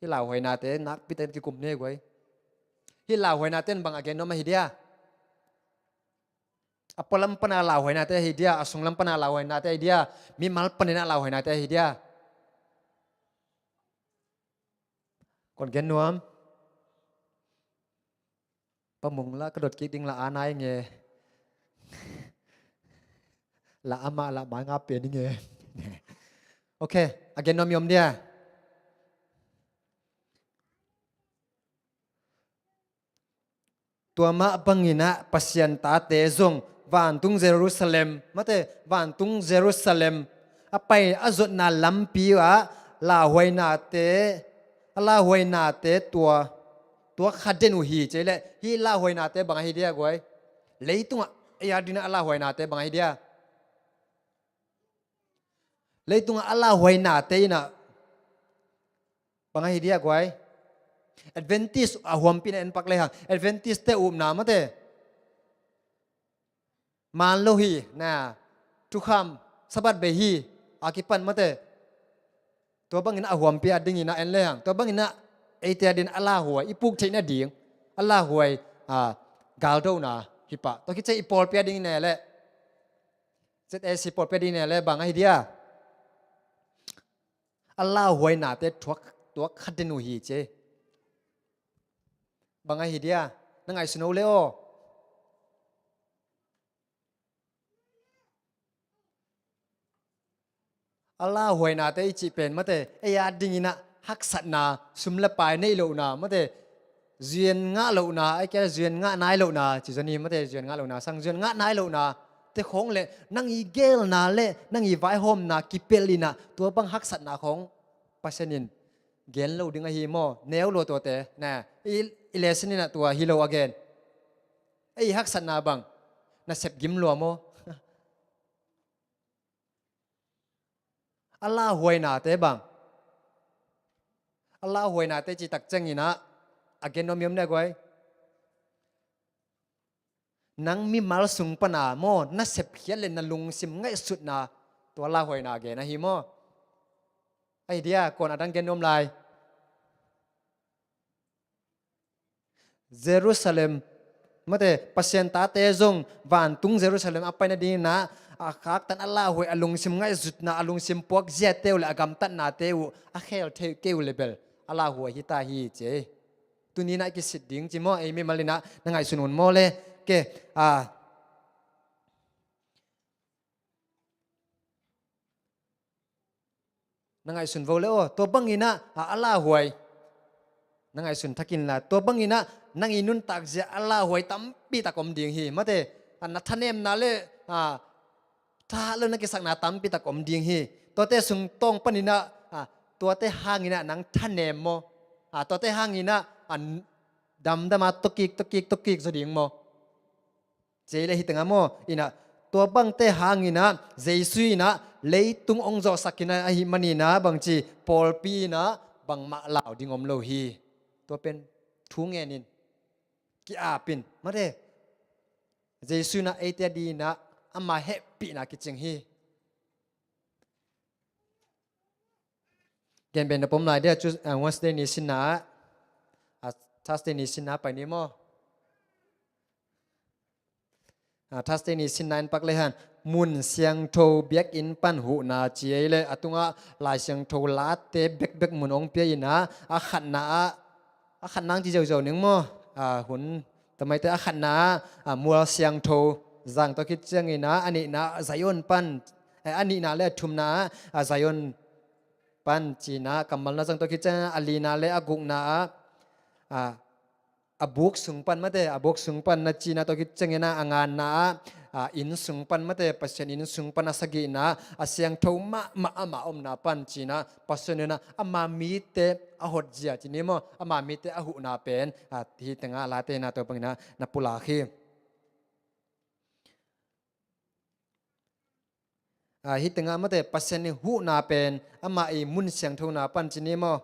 Hih lauhuainate nakpi takin kikum ne guai. Hih lauhuainate in bang a gen nuam ahi dia. A pualam pana lauhuainate ahi dia, a sunglam pana lauhuainate ahi dia, mimal panin a lauhuainate ahi dia. Kon gen nuam. Pa Mung la ka dot kik ding la a nai nge. La amah la mai nga pe ni nge. Ok, a gen nuam i om dia. Tua mah bangin a Pasian tate zong vantung Jerusalem, mate, vantung Jerusalem a pai a zotna lampi ah lauhuainate, a lauhuainate tua, tuak kha den uh hi ci ei le. Hih lauhuainate bang ahi dia guai. Leitungah ei a dingin a lauhuainate bang ahi dia. Leitungah a lauhuainate in a bang ahi dia guai. Adventist a huampi na en pak le hang. Adventist te upna mate. Maan lo hi, na, thukham, Sabbath bei hi, a kipan mate. Tua bangin a huampi a dingin a en le hang. Tua bangin a eite a dingin a lauhuai, i puk theih nading. A lauhuai, a, galdona, hi pah. Tua khit ciang i pawlpi a dingin a le. Z A C pawlpi a dingin a le bang ahi dia. A lauhuainate tuak, tuak kha den uh hi ci. Bang ahi dia, na ngaihsun uh le aw. A lauhuainate i cih pen mate, ei a dingin a haksatna, sum le pai neih lohna, mate, zuan ngah lohna, ei kia zuan ngah nai lohna, ci zong hi mate, zuan ngah lohna, sang zuan ngah nai lohna, te khawng le, nang i gelna le, nang i vaihawmna, kipelh in a, tua bang haksatna khawng, Pasian in, gen lo ding ahi maw, neu lua tuate, na, i, i lesson in a tua hi lo a gen. Ei haksatna bang, na sep gim lua maw. A lauhuainate bang. A lauhuainate cih tak ciangin a, a gen nuam i om dia guai. Nang mimal sung pana maw, na sepkhiat le na lungsim ngaihsutna, tua lauhuaina gen ahi maw. Ahi dia, kuan a dang gen nuam lai. Jerusalem, mate, Pasian tate zong vantung Jerusalem a pai nadingin a, a khaktan a lauhuai, a lungsim ngaihsutna, a lungsim puakziate uh le a gamtatnate uh a khel thei kei uh le bel a lauhuai hi ta hi ci. Tuni-in a i kisit ding ci maw, ei mimal in a na ngaihsun un maw le, ke, a, na ngaihsun vo le aw, tua bangin a, a, a lauhuai. Na ngaihsun thakin la, tua bangin ah nang i nuntakzia a lauhuai tampi tak om ding hi. Mate, a na thanemna le, a, thahat lo na kisakna tampi tak om ding hi. Tuate sung tawng panin ah, a, tuate hangin ah nang thanem maw? A, tuate hangin ah, a, damdam a tokik, tokik, tokik zaw ding maw? Ci ei le hi teng ah maw? In ah, tua bangte hangin ah Jesu in ah leitung hong zawhsak in ah ahih manin ah bangci pawlpi in ah bangmah lau ding om lo hi. Tua pen thu ngen in, ki-ap in, mate. Jesu in ah eite adingin ah ama hehpihna kicing hi. Gen beh na pom lai dia, Tues-, ah, Wednesday ni sinna ah, ah, Thursday ni sinna pai ni maw? Ah, Thursday ni sinna in pak le hang, mun siangtho biakinn pan huhna ci ei le, a tungah Lai Siangtho late bekbek mun hong pia in ah, a khatna ah, a khatna hong ci ziauziau ning maw? Ah, hun tamaite a khatna ah, ah, mual siangtho zang, tua khit ciangin ah, a nihna Zion pan, eh, a nihna le a thumna ah, ah, Zion pan ci-in ah kammal na zang, tua khit ciangin ah a lina le a gukna ah, ah, a buk sung pan, mate, a buk sung pan na ci-in ah, tua khit ciangin ah a nganna ah, ah, inn sung pan, mate, Pasian inn sung pan, a sagihna ah a siangtho mahmah ama omna pan ci-in ah, Pasian in ah ama mite a hotzia ci ni maw, ama mite a huhna pen, ah, hi teng ah late in ah tua bangin ah na pulak hi. Ah, hi teng ah, mate, Pasian i huhna pen amah i mun siangthona pan ci ni maw?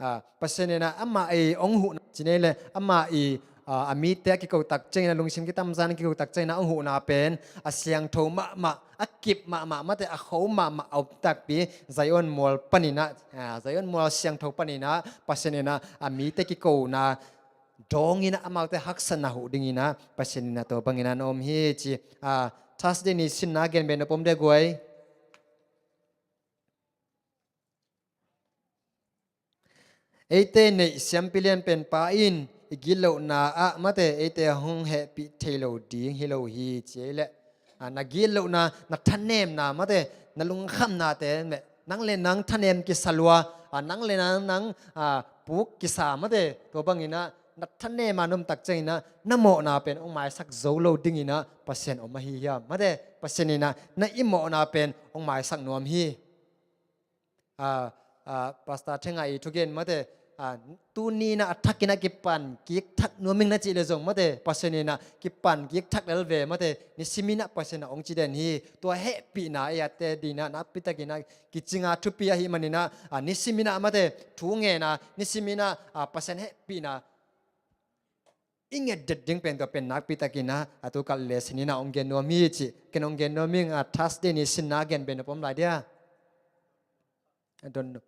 Ah, Pasian in ah amah i hong huhna ci ni le, amah i, ah, a mite a kiko tak ciangin ah, lungsim kitamzan a kiko tak ciangin ah hong huhna pen a siangtho mahmah, a kip mahmah, mate, a kho mahmah a om takpi Zion mual panin ah, ah, Zion mual siangtho panin ah Pasian in ah a mite kikona dawngin ah amaute haksatna huh dingin ah Pasian in ah tua bangin ah na om hi ci. Ah, Thursday ni sinna gen beh na pom dia guai. Eite neih siampi lianpen pa in i gitlohna ah, mate, eite hong hehpih thei lo ding hi lo hi ci ei le. Ah, na gitlohna, na thanemna, mate, na lungkhamnate, meh, nang le nang thanem kisa lua, ah, nang le nang, nang, ah, puk kisa, mate, tua bangin ah na thanem a na om tak ciangin ah na mawhna pen hong maisak zo lo dingin ah Pasian om ahi hiam? Mate, Pasian in ah na i mawhna pen hong maisak nuam hi. Ah, ah, Pastor Thenga i thugen, mate, ah, tuni in ah a thakin ah kipan kik thak nuam ing na cih le zong, mate, Pasian in ah kipan kik thak lel ve, mate, nisimin ah Pasian in ah hong ci den hi. Tua hehpihna ei a te dingin ah nakpi takin ah kicing a thupi ahih manin ah, ah, nisimin ah, mate, thu ngen a, nisimin ah, ah, Pasian hehpihna i nget det ding pen tua pen nakpi takin ah, a tu kal le sin in ah hong gen nuam hi ci. Ken hong gen nuam ing, ah, Thursday ni sinna gen beh na pom lai dia. I don't know.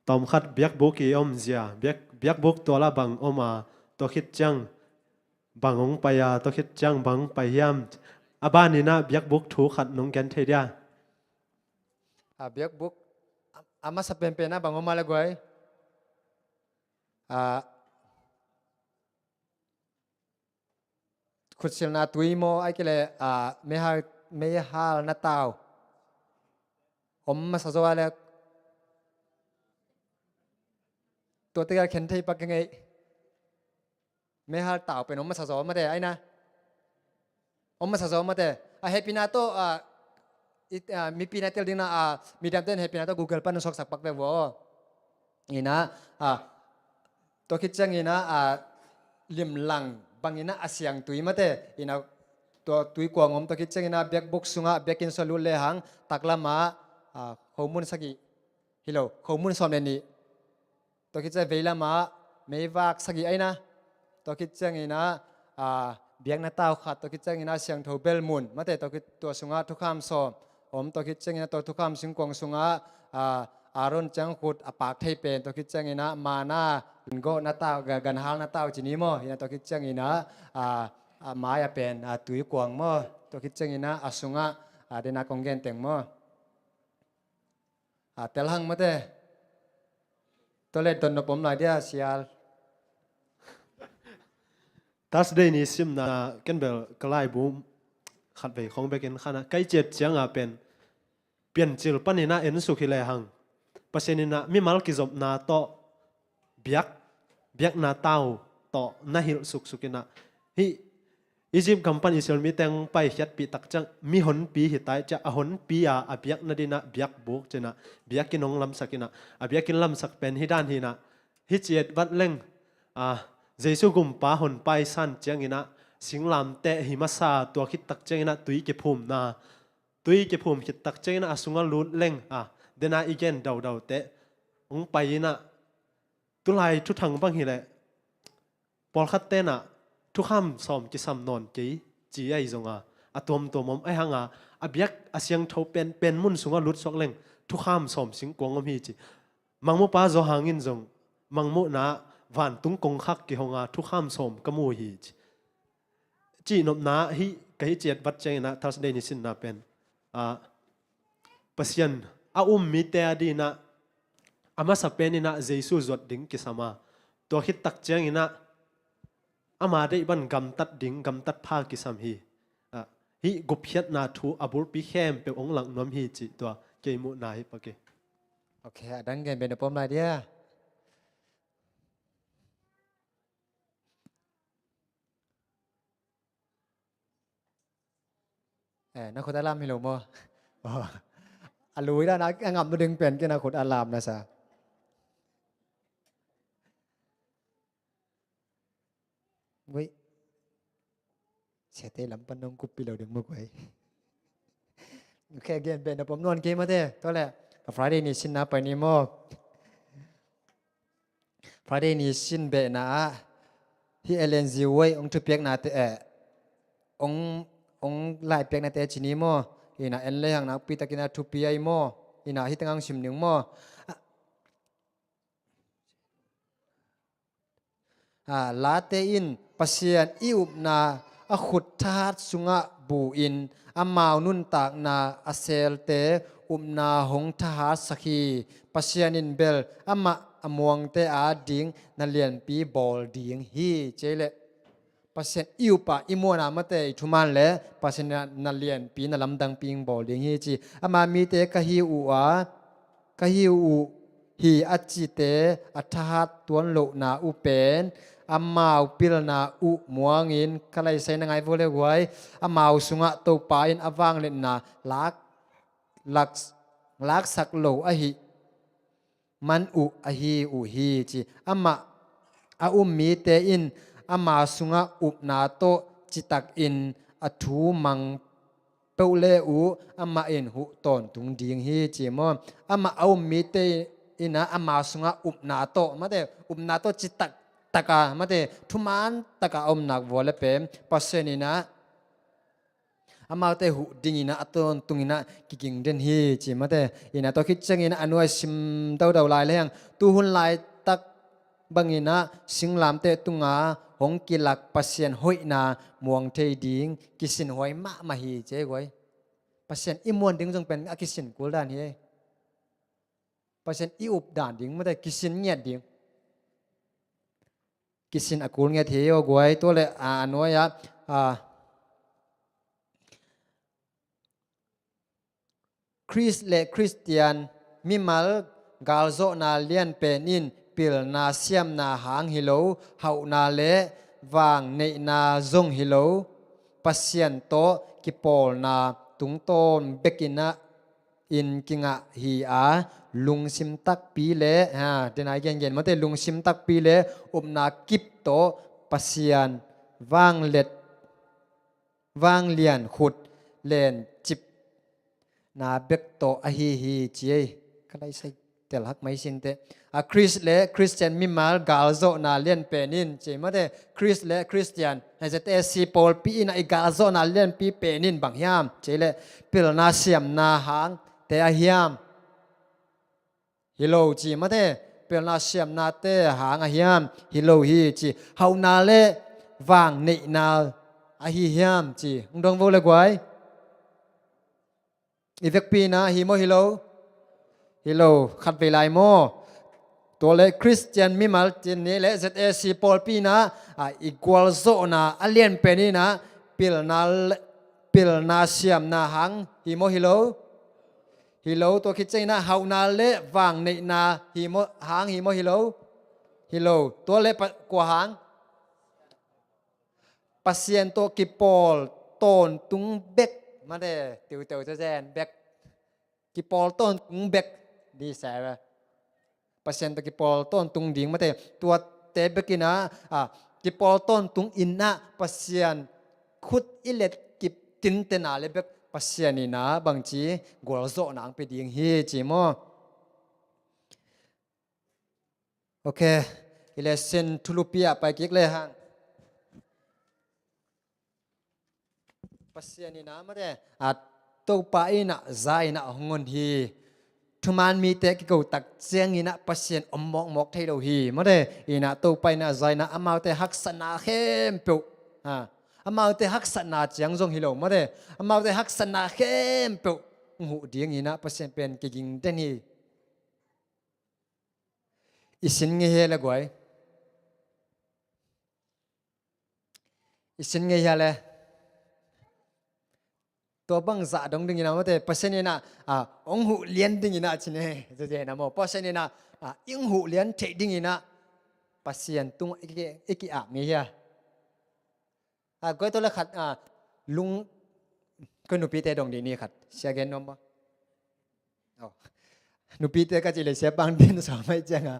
Tawmkhat biakbuk i om zia, biak, biakbuk tua lah bang om a, tua khit ciang bang hong pai a, tua khit ciang bang hong pai hiam? A ban in ah biakbuk thu khat nong gen thei dia? A biakbuk a, a masa penpen ah bang om a le guai? A, khutsilna tui maw, ahih kei leh, ah, meihal, meihalna tau om masa zaw a le, tua tek a khen thei pak keng ei. Meihal tau pen om masa zaw, mate, ai na. Om masa zaw, mate. A hehpihna tawh, ah, i, ah, mipi na tel ding na, ah, medium ten hehpihna tawh Google pan suaksak pak ve vua. In ah, ah, tua khit ciangin ah, ah, limlang bangin ah a siang tui, mate. In ah tua tui kuang om, tua khit ciangin ah biakbuk sungah biakinn sungah lut lehang taklam ah, ah, khomun sagih, hi lo, khomun sawm le nih. Tua khit ciang veilam ah meivak sagih ai na. Tua khit ciangin ah, ah, biakna tau khat, tua khit ciangin ah siangtho bel mun, mate, tua khit, tua sungah thukham sawm om, tua khit ciangin ah tua thukham singkuang sungah, ah, Aaron ciangkhut a pak thei pen, tua khit ciangin ah manna, gawhna tau, ga-, ganhalna tau ci ni maw. In ah tua khit ciangin ah, ah, ah, mai a pen, ah, tui kuang maw. Tua khit ciangin ah a sungah, ah, den a kong gen teng maw. Ah, tel hang, mate. Tua le don nop om lai dia, sial. Thursday ni simna ken bel ka laibu khatvei khong bekin khanah kai ciat cianga pen Piancil paninah ensuk hi lehang Pasian inah mimal kizopna tawh biak biakna tau tawh na hilh suksuk inah hih Egypt gam pan Israel mi teng paikhiatpih tak ciang mi honpi hi tai ciah a honpi a a biak nadinah biakbuk cinah biakin hong lamsak inah a biakin lamsak pen hi dan hinah hih ciat vat leng a Jesu gumpa honpai san cianginah singlamteh hi masa tua khit tak cianginah tui kiphumna tui kiphum khit tak cianginah a sungah lut leng a dena i gen daudau teh hong pai inah tulai thuthang bang hileh pawlkhat tenah thukham sawm kisam nawn kei ci ahi zonga a tuamtuam om ahi hanga a biak a siangtho pen pen mun sungah lut suak leng thukham sawm singkuang om hi ci. Mangmupa Zawhang in zong mangmuhna vantung kongkhak kihonga thukham sawm ka mu hi ci. Cihnopna hih ka hih ciat vat cianginah Thursday ni sinna pen a Pasian a um mite a dinah a masa peninah Jesu zuat ding kisama tua khit tak cianginah ama deih ban gamtat ding gamtat pha kisam hi. A hih gupkhiatna thu a bulpi khempeuh hong lak nuam hi cih tua kei muhna hi pake. Ok, a dang gen ben a pom lai dia. Eh, na khut a lam hi lo maw? A lui dan a ngam nu ding pen kei na khut a lam na sa. Wei. Siate lam pan nong kup pi lo ding mu guai. Ok, again, ben na pom nuan kei mate. Tua le, a Friday ni sin na pai ni maw? Friday ni sin behna ah hih Ellen G White hong thupiaknate eh hong hong laipiaknate ci ni maw? Ina en le hang nakpi takin a thupi ahi maw? Ina hih tengah hong sim ning maw? Ah, late in Pasian i upna a khut thahat sungah bu-in amau nuntakna a selte upna hong thahatsak hi. Pasian in bel amah a muangte ading na lianpi bawl ding hi. Cei leh Pasian i upa i muana mate i thuman le Pasian na lianpi na lamdangpi in bawl ding hi ci. Ama mite ka hi uh a ka hi uh hi a cite a thahat tuan lohna uh pen amau pilna uh muangin ka laisai na ngai vo le guai. Amau sungah Topa in a vangliatna lak lak laksak lo ahi man uh ahi uh hi ci. Amah a um mite in ama sungah upna tawh citakin a thu mang peuh le uh amah in huh tawntung ding hi ci maw? Amah a um mite inah ama sungah upna tawh mate upna tawh citak taka mate thuman taka a umnak vua le pen Pasian inah amaute huh dinginah a tawntunginah kiging den hi ci mate. Inah tua khit ciangin a nuai sim daudau lai lehang tuhun laitak banginah singlamteh tunga hong kilak Pasian hoihna muang thei ding kisinhuai mahmah hi ci ei guai. Pasian i muan ding zong pen a kisin kul dan hi ei. Pasian i up dan ding mate kisin ngiat ding. Kisin a kul ngiat hi ei aw guai. Tua le a nuai ah Khrist le Khristian mimal galzawhna lianpen in pilna siamna hang hi lo, hauhna le vang neihna zong hi lo, Pasian tawh kipawlna tungtawn bekinah in kingah hi a, lungsim takpi le ha denai gengen mate lungsim takpi le upna kip tawh Pasian vanglet vanglian khut lencip na bek tawh ahi hi ci ei. Ka laisai tel hak mai sinte a Khrist le Khristian mimal galzawhna lianpen in ci ei mate. Khrist le Khristian hezete si pawlpi inah i galzawhna lianpi pen in bang hiam ci ei le pilna siamna hangte a hiam? Hi lo ci mate. Pilna siamnate hang a hiam? Hi lo hi ci. Hauhna le vang neihna ahi hiam ci. Hong dong vo le guai. I vekpi inah hi maw hi lo? Hi lo khatvei lai maw? Tua le Khristian mimal cin ni le Z A C pawlpi in ah, a, i gualzawhna a lianpen in ah pilna le, pilna siamna hang hi maw hi lo? Hi lo. Tua khit ciangin ah hauhna le vangneihna hi maw, hang hi maw hi lo? Hi lo. Tua le pa, kua hang? Pasian tawh kipawl tawntung bek, mate, tiuteu cazen bek, kipawl tawntung bek, di sa ve. Pasian tawh kipawl tawntung ding, mate, tuate bek in ah, a, kipawl tawntung in ah Pasian khut i let kip tintena le bek Pasian in ah bangci gualzawhna ang pe ding hi ci maw? Ok, i le sin thulupi ah pai kik le hang. Pasian in ah mate, a, Topa in ah za in ah hong hon hi. Thuman mite kiko tak ciangin ah Pasian om mawkmawk thei lo hi. Mate, in ah Topa in ah za in ah amaute haksatna khempeuh, a, amaute haksatna ciang zong hi lo. Mate, amaute haksatna khempeuh hong huh dingin ah Pasian pen kiging den hi. I sin ngei hi le guai. I sin ngei hi le. Tua bang zah dong dingin ah mate, Pasian in ah, a, hong huh lian dingin ah cin e. Zazena maw, Pasian in ah, a, i hong huh lian theih dingin ah Pasian tungah i ki, i ki-ap ngei hi a. A, koi tawh le khat, a, lung, koi nupite dong dih ni khat. Sia gen nuam maw? Oh. Nupite ka cih le sia pang din sa mai ciang a.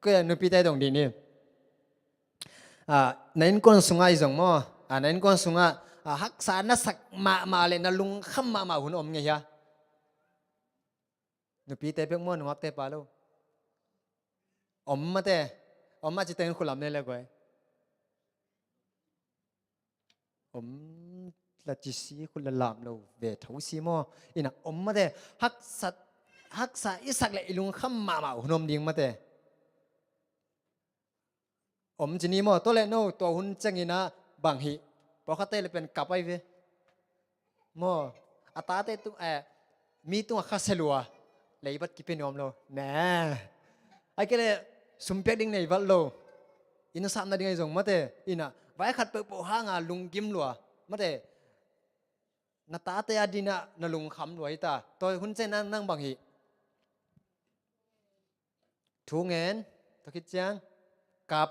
Koi a nupite dong dih ni. A, na innkuan sungah i zong maw? A, na innkuan sungah, a, haksa na sak mahmah le na lungkham mahmah hun om ngei hia? Nupite bek maw, nungakte pa lo? Om mate. Om a ci tengin khulam ne le guai. Om la ci si, khut la lam lo ve tho si maw? Ina om mate. Haksa, haksa i sak le i lungkham mahmah hun om ding mate. Om ci ni maw? Tua le no, tua hun ciangin ah bang hi? Pawlkhatte le pen kap ai ve. Maw, a tate tung, eh, mi tungah khasia lua, leibat kipia nuam lo. Nè. Ai kei le sum piak ding nei vat lo. Inn sapna ding ai zong mate. Ina, vai khat peuhpeuh hanga lunggim lua. Mate. Na tate a dinah na lungkham lua hi ta. Tua hun ciang nang, nang bang hi? Thu ngen, tua khit ciang kap.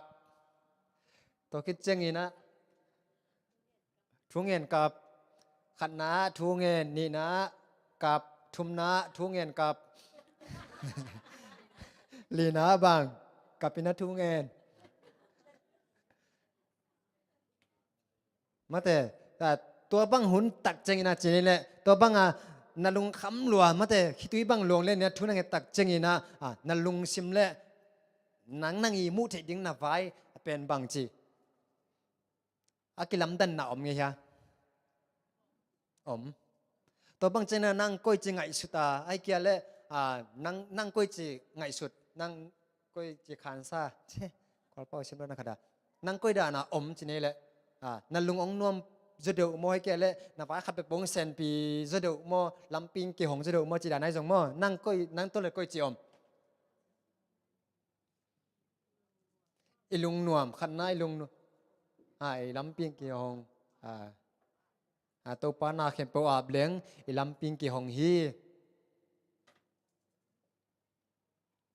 Tua khit ciang ina, thu ngen kap. Khatna, thu ngen, nihna, kap, thumna, thu ngen kap. Lina bang, kap ina thu ngen. Mate, a, tua bang hun tak ciangin a cini le, tua bang a na lungkham lua, mate, khitui bang luang le nia thu na nget tak ciangin a, a, na lungsim le nang nang i muh theih ding na vai a pen bang ci. A kilamdanna om ngei hia? Om. Tua bang ciangin a nang koici ngaihsut a, ai kia le, a, nang, nang koici ngaihsut, nang koici khansa, ce, kualpa uh sim lo na khata. Nang koi dana om ci nei le, a, na lung ong nuam zaw deuh maw, ai kia le, na vai khat pek pong senpi zaw deuh maw, lamping kihong zaw deuh maw, ci dana i zong maw, nang koi, nang tua le koici om. I lungnuam, khatna i lungnuam. A, i lamping kihong. A, a, Topa na khempeuh ap leng, i lamping kihong hi.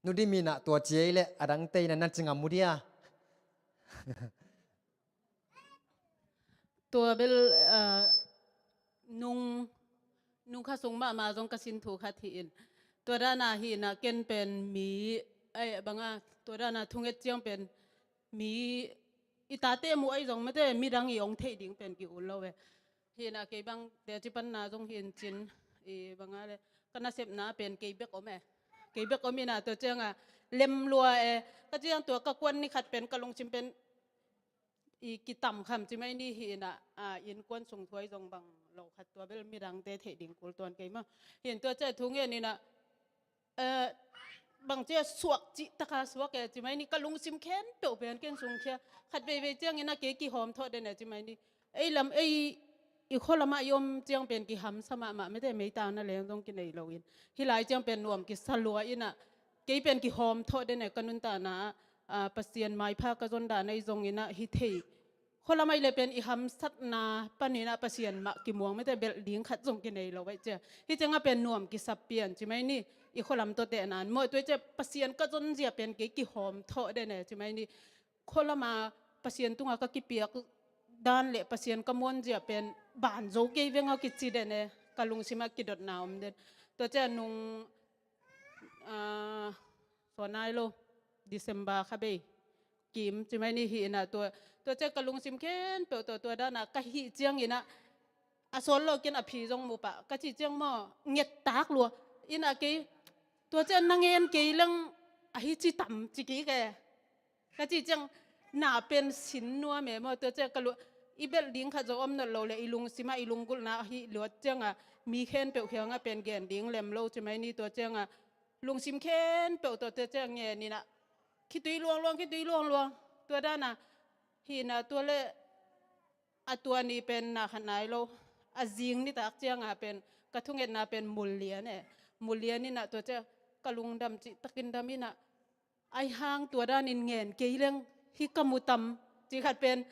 Nu Dim in a tua ci ei le, a dangte in a na ci ngam mu dia. Tua bel, ah, nung, nung kha sung mahmah zong ka sin thu khat hi in. Tua dana hi in a ken pen mi, ai, banga, tua dana thunget ciang pen mi, i tate mu ai zong mate, midang i ong theih ding pen ki ul lo ve. Hi in a kei bang, te ci panna zong hi in cin, i banga le, ka nasepna pen kei bek om e. Kei bek om in a tua ciang a, lem lua e, ka ciang tua ka kuan ni khat pen, ka lungsim pen, i kitam kham ci mai ni hi in a, a, innkuan sung thuai zong bang lo khat tua bel midangte theih ding kul tuan kei maw. Hi in tua ciang thu ngen in a, eh, bang cia suak cih taka suak e ci mai ni ka lungsim khempeuh pen ken sung khia. Khat veivei ciangin a kei kihawm thawh den e ci mai ni. Ei lam ei i khua lamah i om ciang pen kihamsa mahmah mete meitang na leng zong kinei lo in. Hih lai ciang pen nuam kisa lua in a kei pen kihawm thawh den e, ka nuntakna ah, ah, Pasian maipha ka zon dan ahi zongin ah hi thei. Khualam ahi le pen i hamsatna panin ah Pasian mah kimuang mate, belh ding khat zong kinei lo ahi cia. Hi ciangah pen nuam kisap pian ci mai ni, i khualam tawh tehna in maw. Tua cia Pasian ka zon zia pen kei kihawm thawh den e ci mai ni. Khualama Pasian tungah ka kipiak dan le Pasian ka muanzia pen ban zo kei veng aw kici den e, ka lungsimah kidotna om den. Tua cia nung, ah, suanai lo, December kha bei kim ci mai ni hi inah tua, tua cia ka lungsim khempeuh tua, tua dana ka hih cianginah a sawl lo kin a phi zong mu pah ka cih ciang maw, ngettak lua. Inah kei tua ciang na ngen kei leng ahi ci tam ci kik e. Ka cih ciang na pen sin nuam e maw. Tua ciang ka lu i belh ding khat zong om nawn lo le i lungsimah i lunggulhna ahi luat ciangah mi khempeuh khiangah pen gen ding lem lo ci mai ni. Tua ciangah lungsim khempeuh tawh tua ciang ngen inah khitui luangluang, khitui luangluang. Tua dana hi inah tua le a tua ni pen na khat nai lo. A zing nitak cianga pen ka thungetna pen mul lian e. Mul lian inah tua cia ka lungdam cih takin dam inah ai hang tua danin ngen kei leng hi ka mu tam cih khat pen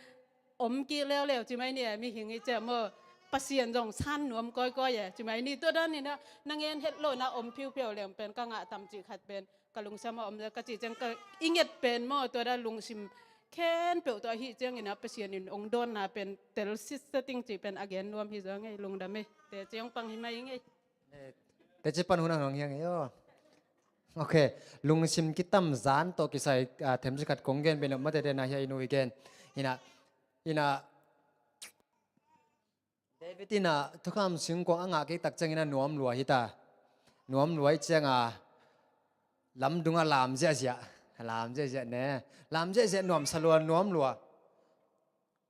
om kik leuleu ci mai ni e. Mihing i cia maw, Pasian zong san nuam kawikawi e ci mai ni. Tua daninah na ngen het lo na om phiuphiau leng pen ka ngah tam cih khat pen ka lungsim a om le ka cih ciang ka i nget pen maw, tua da lungsim khempeuh tua ahi ciangin a Pasian in ong dawnna pen tel sitsa ting cih pen a gen nuam hi zong ei. Lungdam ei. Te ciang pang hi mai ngei. Te ci pan hun ang hong hiang ei aw. Ok. Lungsim kitam zan tawh kisai, ah, themci khat kong gen ben om mate, den a hi a i nu i gen. Ina, ina David inah thukham singkuang a ngah kei tak ciangin a nuam lua hi ta. Nuam lua i cianga lamdungah lam ziahziah. Lam ziahziah ne. Lam ziahziah nuamsa lua, nuam lua.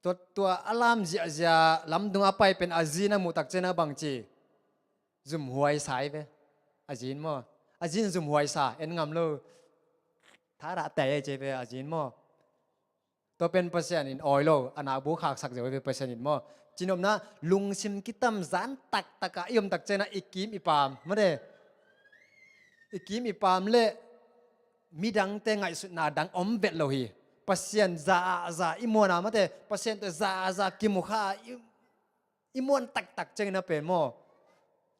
Tua, tua a lam ziahziah lamdungah a pai pen a zin a muh tak ciangin a bangci zumhuai sa hi ve. A zin maw. A zin zumhuai sa, en ngam lo. Thadah tei ci hi ve a zin maw. Tua pen Pasian in awi lo, a nakbu khaksak zia ve Pasian in maw. Cinopna lungsim kitam zan taktak a i om tak ciangin a i kim i paam mate. I kim i paam le midangte ngaihsutna dang om vet lo hi. Pasian za a za i muana mate. Pasian tawh za a za kimu kha a i, i muan taktak ciangin a pen maw.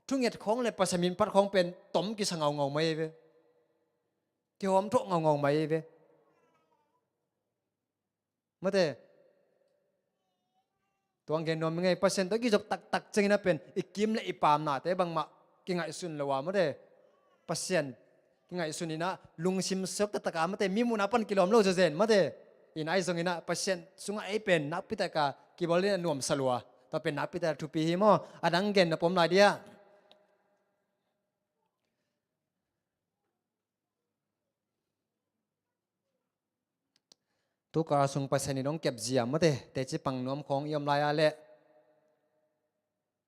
Thunget khawng le Pasian min phat khawng pen tom kisa ngaungau mai ve. Kihawm thawh ngaungau mai ve. Mate. Tuang gen nuam i ngei Pasian tawh kizop taktak ciangin a pen i kim le i paamnate bangmah kingaihsun lo a mate. Pasian kingaihsun inah lungsim siok taktak a mate. Mi muhna pan kilawm lo zazen mate. Inah i zong inah Pasian sungah ei pen nakpi taka kibawl inah nuamsa lua. Tua pen nakpi taka thupi hi maw. A dang gen na pom lai dia. Tukal sung Pasian in hong kep zia mate, teci pang nuam khawng i om lai a leh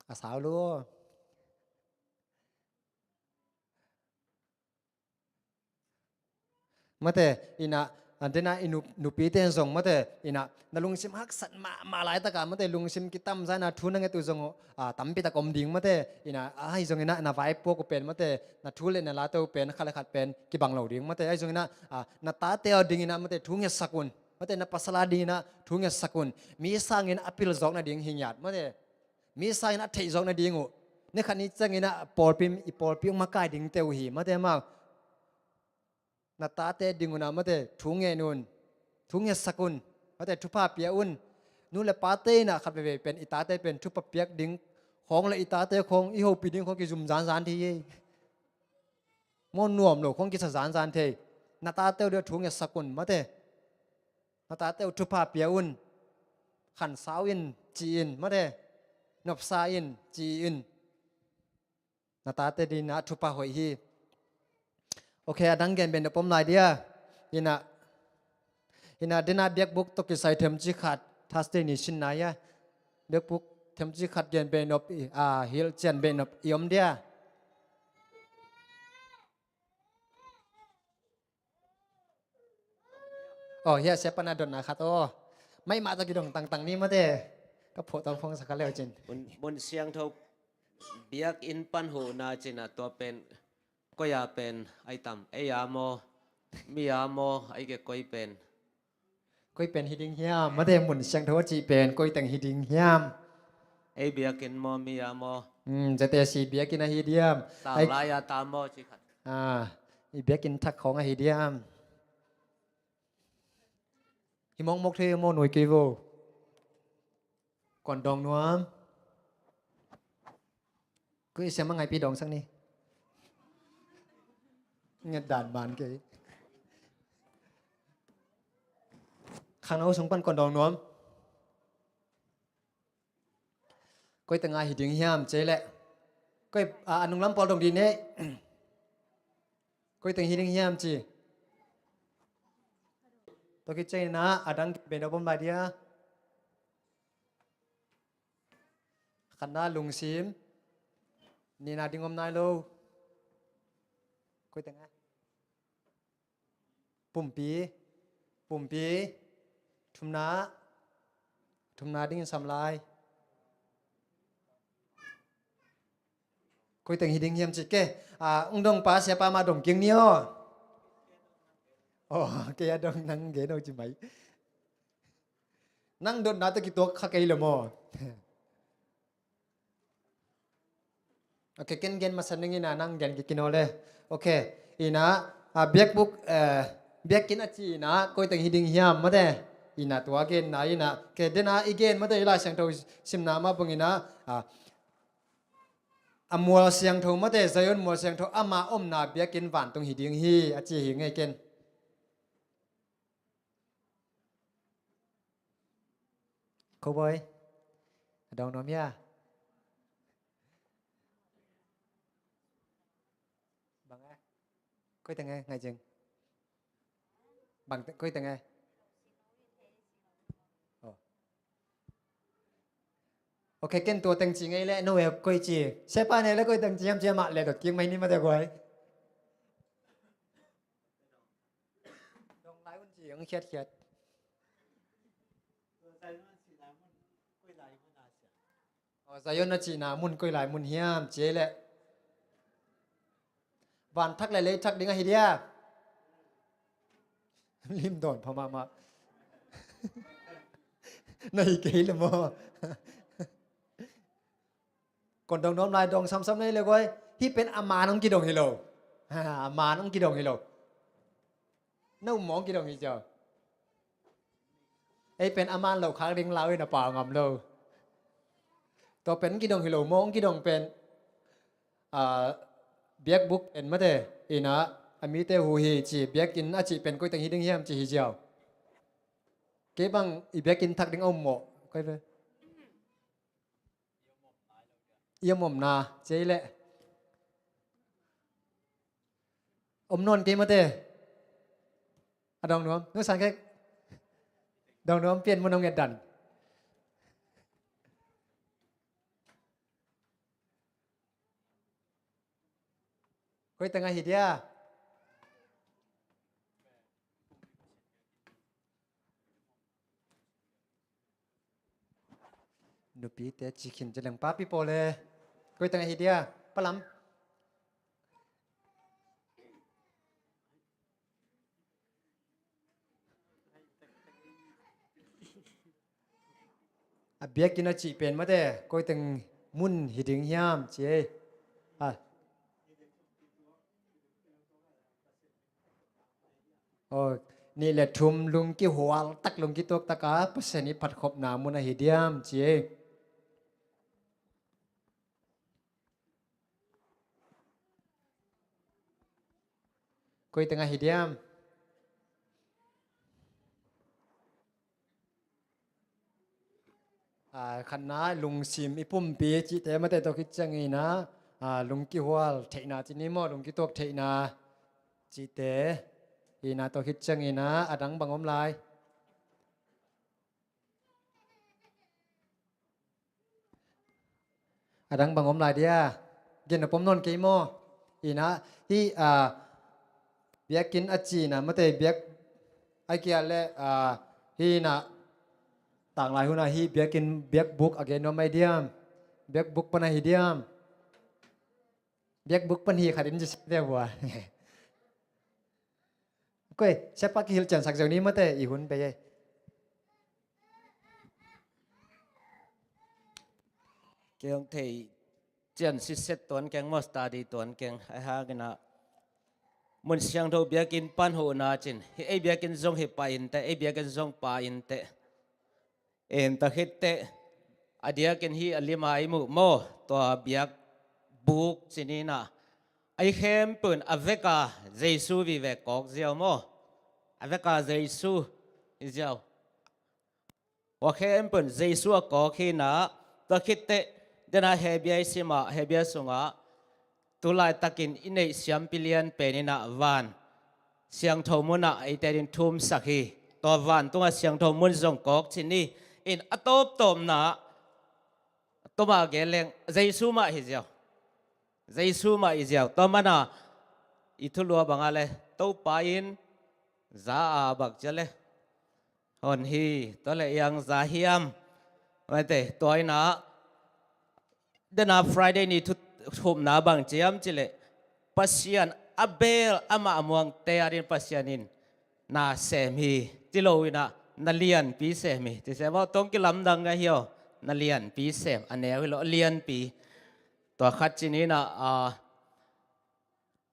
a sau lu. Mate, ina, antena i nu, nupite zong mate, ina, na lungsim haksat mahmah laitaka mate, lungsim kitamzai na thu na nget uh zong uh, a, tampitak om ding mate, ina, ahi zong ina, na vaipuak uh pen mate, na thu le na late uh pen, khat le khat pen, kibang lo ding mate, ahi zong ina, a, na tate aw ding ina mate, thu ngetsak un, mate, na pasal a ding ina, thu ngetsak un, mi sangin a pil zawk nading hi ngiat mate, mi sangin a theih zawk nading uh, ni khat ni ciangin a pawlpi, i pawlpi uh makai dingte uh hi mate mau. Na tate ding un a mate, thu ngen un, thu ngetsak un, mate, thupha pia un. Nu le pate in a khat veve pen, i tate pen thupha piak ding khawng le i tate khawng, i hopih ding khawng kizum zanzan thei hi. Maw nuam lo khawng kisa zanzan thei. Na tate uh ding thu ngetsak un, mate. Na tate uh thupha pia un. Khansau in, ci in, mate. Nopsa in, ci in. Na tate ding ina thupha hoih hi. Ok, a dang gen ben na pom lai dia. Ina, ina dena biakbuk tawh kisai themci khat, Thursday ni sin nai a. Biakbuk themci khat gen ben nop, a, hilhcian ben nop i om dia. Aw, hia sia pana dotna khat aw. Mai mah tawh kidong tangtang ni mate. Ka phuah tawng phawng sa kha leu cin. Mun, mun siangtho biakinn pan huhna cin a tua pen Koi a pen ai tam, ei a maw, mi a maw, ai ke koi pen. Koi pen hi ding hiam, mate mun siangtho a cih pen koi teng hi ding hiam. Ei biakinn maw, mi a maw. Hmm, Z A C biakinn ahi diam. Tanglai a ta maw, ci khat. Ah, i biakinn thak khawng ahi diam. Hi mawkmawk thei maw, nuai kei vo. Kuan dawng nuam. Koi siam a ngaipi dawng sak ni. Nget dan man kei. Khangno sung pan kuan dawng nuam. Koi teng a hi ding hiam ci leh. Koi, a, a nunglam pawl dong di ne. Koi teng hi ding hiam ci. Tua khit ciangin a dang ben a bom lai dia. Khatna lungsim. Nihna ding om nai lo. Koi teng a. Pumpi. Pumpi. Thumna. Thumna dingin sam lai. Koi teng hi ding hiam ci ke. A, ung dong pa, siapa mah dong kiang ni aw. Aw, kei a dong nang gen aw ci mai. Nang dotna tawh kituak kha kei lo maw. Ok, ken gen masa ning ina, nang gen kik in aw le. Ok, ina, a, biakbuk, eh, biakinn a ci ina, koi teng hi ding hiam, mate. Ina tua genna ina, ke dena i gen, mate, i Lai Siangtho simna mah bang ina, a, a mual siangtho, mate, Zion mual siangtho, ama omna biakinn vantung hi ding hi, a ci hi ngei ken. Cowboy. A dawng nuam hia? Bang e? Koi teng e, ngai jeng. Bang te-, koi teng e? Oh. Ok, ken tua teng ci ngei le, no e koi ci. Sepa ne le koi teng ci hiam ci mah le dot kik mai ni mate guai. Dong lai un ci ang khiatkhiat. Aw, Zion a cihna mun koi lai mun hiam ci ei leh. Van thak le lei thak ding ahi dia. Lim dawn pha mahmah. Na hi kei le maw. Kon dong dawm lai dong samsam nei le guai. Hih pen a man hong kidong hi lo. A man hong kidong hi lo. Na um mawng kidong hi ciau. Ei pen a man lo khak ding lau in a pau ngam lo. Tua pen kidong hi lo mawng kidong pen. A, biakbuk pen mate. Ina a mite hu hi ci biakinn a cih pen koi teng hi ding hiam ci hi ciau. Kei bang i biakinn thak ding a um mawh. Koi ve. I om omna, ci ei leh. Om nawn kei mate. A dong nuam, nu sang kek. Dong nuam pian mun ong et dan. Koi teng ahi dia. Nupite ci khin ci leng papi pawl e. Koi teng ahi dia. Palam. A biakinn a cih pen mate koi teng mun hi ding hiam ci ei. A. Aw, nih le thum lungkihual tak lungkituak taka Pasian i phatkhopna mun ahi diam ci ei. Koi teng ahi diam. A, khatna lungsim i pumpi cihte mate tawh khit ciangin a, a, lungkihual theihna ci ni maw, lungkituak theihna cihte ina tawh khit ciangin a, a dang bang om lai. A dang bang om lai dia. Gen na pom nawn kei maw? Ina, hih, a, biakinn a cihna mate biak, ai kia le, a, hih na tanglai huna hih biakinn biakbuk a gen nuam ai diam. Biakbuk pana hi diam. Biakbuk pan hi khat in ci sia bua. Koi, siapa kihilh ciansak zo ni mate, i hun bei ei. Kei hong thei cian sitset tuan keng maw, study tuan keng. Ahi hangin ah mun siangtho biakinn pan huhna cin, hih ei biakinn zong hi pah inteh, ei biakinn zong pah inteh. Tua khit teh a diakin hih a lima i muh maw, tua biakbuk ci-in ah, a i khempeuh in a veka Jesu vive kawk ziau maw. A veka Jesu hi ziau. Tua khempeuh in Jesu a kawk hi-in ah, tua khit teh, den a Hebru i sim ah, Hebru sungah, tu laitakin i neih siampi lianpen in ah van siangtho munah eite adingin thumsak hi. Tua vantungah siangtho mun zong kawk ci-in, a tawptawpna, a tuma gen leng Jesu mah hi ziau. Jesu mah hi ziau. Tua manin i thulu bangah le, Topa in za a, bang ci a le, hon hi, tua leh i hang za hiam. Mate, tua in ah, den a Friday ni thu, thumna bang ci hiam cih leh, Pasian a bel amah a muangte adingin Pasian in na sem hi, ci lo-in ah, na lianpi sem hi, ci sem aw, tawng kilamdang ahi aw, na lianpi sem, a neu hi lo, a lianpi. Tua khat ci-in ah, a,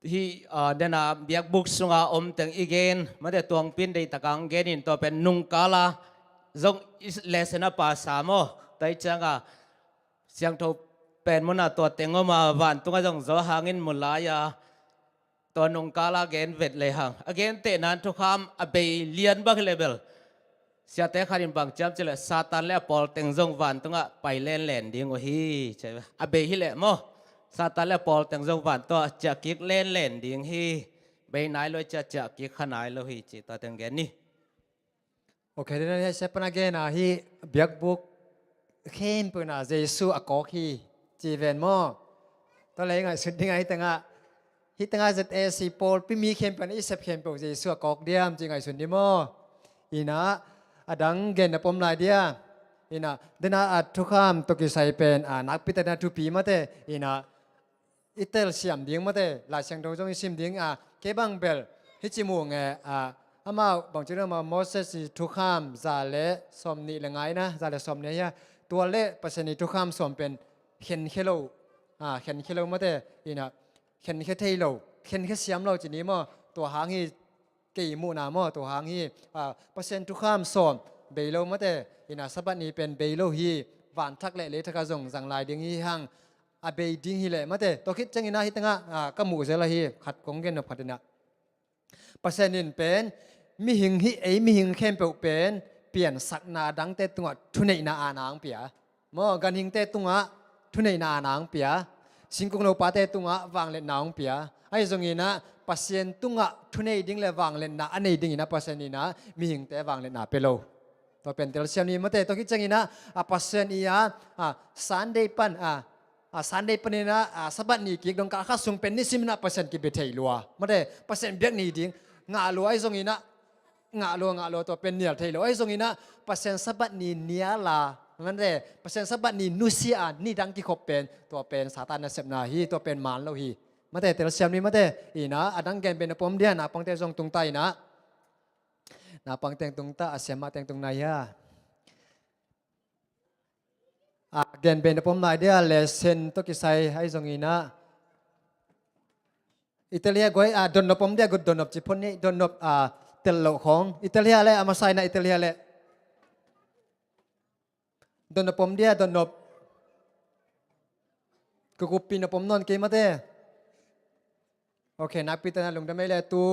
hih, a, den a biakbuk sunga om teng i gen, mate, tuangpi in deihtak a hong gen in, tua pen nungkala zong i lesson a pasa maw, tua hi ciangah siangtho pen munah tua teng om a, vantungah zong zo hangin mu lai a, tua nungkala gen vet le hang. A gentehna in thukham a bei lian bang hi leh bel, siate khat in bang ci hiam cih leh, Satan le a pawl teng zong vantungah pai lenlen ding uh hi, ci a bei hi leh maw. Satan le a pawl teng zong vantungah ciah kik lenlen ding hi. Bei nai lo, ciah, ciah kik kha nai lo hi, ci tua teng gen ni. Ok, den a hih a siapa in a gen a, hih biakbuk khempeuh in ah Jesu a kawk hi, ci ven maw. Tua leh i ngaihsut ding a, hih tengah, hih tengah Z A C pawlpi mi khempeuh in ah i sep khempeuh Jesu a kawk diam ci ngaihsun ding maw. In ah, a dang gen na pom lai dia. In ah, den a, a thukham tawh kisai pen, a, nakpi takin a thupi mate. In ah, i telsiam ding mate, Lai Siangtho zong i sim ding a, kei bang bel hih ci mu nge, a, amau bang ci ding, amau Moses i thukham za le sawmnih le nga in ah, za le sawmnih hia, tua le Pasian i thukham sawm pen khenkhia lo, a, khenkhia lo mate, in ah, khenkhia thei lo, khenkhia siam lo ci ni maw, tua hang hi kei muhna maw, tua hang hi, a, Pasian thukham sawm bei lo mate, in ah Sabbath ni pen bei lo hi, vanthak le leithak ah zong zang lai ding hi hang, a bei ding hi leh mate. Tua khit ciangin ah hih tengah, a, ka muh zel ahi, khat kong gen nop khat in ah, Pasian in pen mihing hih, ei mihing khempeuh pen piansakna dangte tungah thuneihna a na hong pia. Maw, ganhingte tungah thuneihna a na hong pia. Singkung lopate tungah vangliatna hong pia. Ahi zongin ah Pasian tungah thunei ding le vangliatna a nei dingin ah Pasian in ah mihingte vangliatna pia lo. Tua pen telsiam ni mate, tua khit ciangin ah, a, Pasian i a, a, Sunday pan, a, a, Sunday panin ah, a, Sabbath ni kik dong kal khat sung pen nisim in ah Pasian kibia thei lua. Mate, Pasian biak ni ding ngah lua ahi zongin ah, ngah lua, ngah lua, tua pen nial thei lo. Ahi zongin ah Pasian Sabbath ni nial a, mate, Pasian Sabbath ni nusia a, nidang kikhop pen, tua pen Satan nasepna hi, tua pen man lo hi. Mate, telsiam ni mate, in ah, a dang gen bei na pom dia, naupangte zong tung ta in ah. Naupang teng tung ta, a siamah teng tung nai hia. A, gen bei na pom lai dia, lesson tawh kisai ahi zongin ah. Italia guai, a, dotnop pom dia, gut dotnop ci phot ni, dotnop, a, tel loh khong. Italia le, a masa in ah Italia le. Dotnop pom dia, dotnop. Kikuppih na pom nawn kei mate. Ok, nakpi takin ah lungdam ei le tu.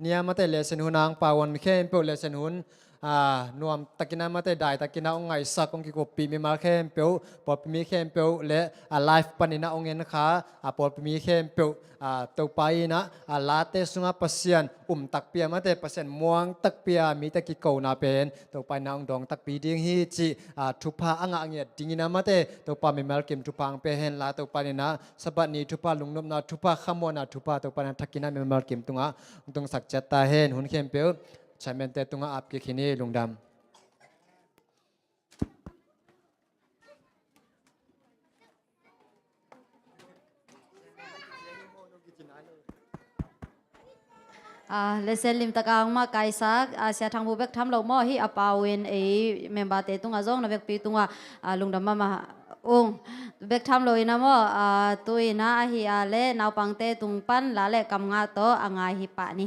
Nia mate lesson hun a hong pau a om khempeuh lesson hun, a, nuam takin ah mate, dai takin ah hong ngaihsak, hong kikuppih mimal khempeuh, pawlpi mi khempeuh le, a, live panin ah hong en kha, a, pawlpi mi khempeuh, a, Topa in ah, a, late sungah Pasian um takpi a mate, Pasian muang takpi a mite kikona pen Topa in ah hong dawng takpi ding hi cih, a, thupha a ngah ngiat dingin ah mate, Topa mimal kim thupha hong pia hen la, Topa in ah Sabbath ni thupha, lungnopna thupha, khamuanna thupha Topa in ah thakin ah mimal kim tungah hong tungsak ciat ta hen. Hun khempeuh chairman-te tungah ap kik hi ni, lungdam. Ah, lesson limtak a hong makaihsak, ah, Sia Thang Pu bek tham lo maw, hih a pau in ei member-te tungah zong na vekpi tungah, ah, lungdam mahmah ung. Bek tham lo in a maw, ah, tu in a ahi a leh naupangte tung pan la leh kam nga tawh a ngai hi pah ni.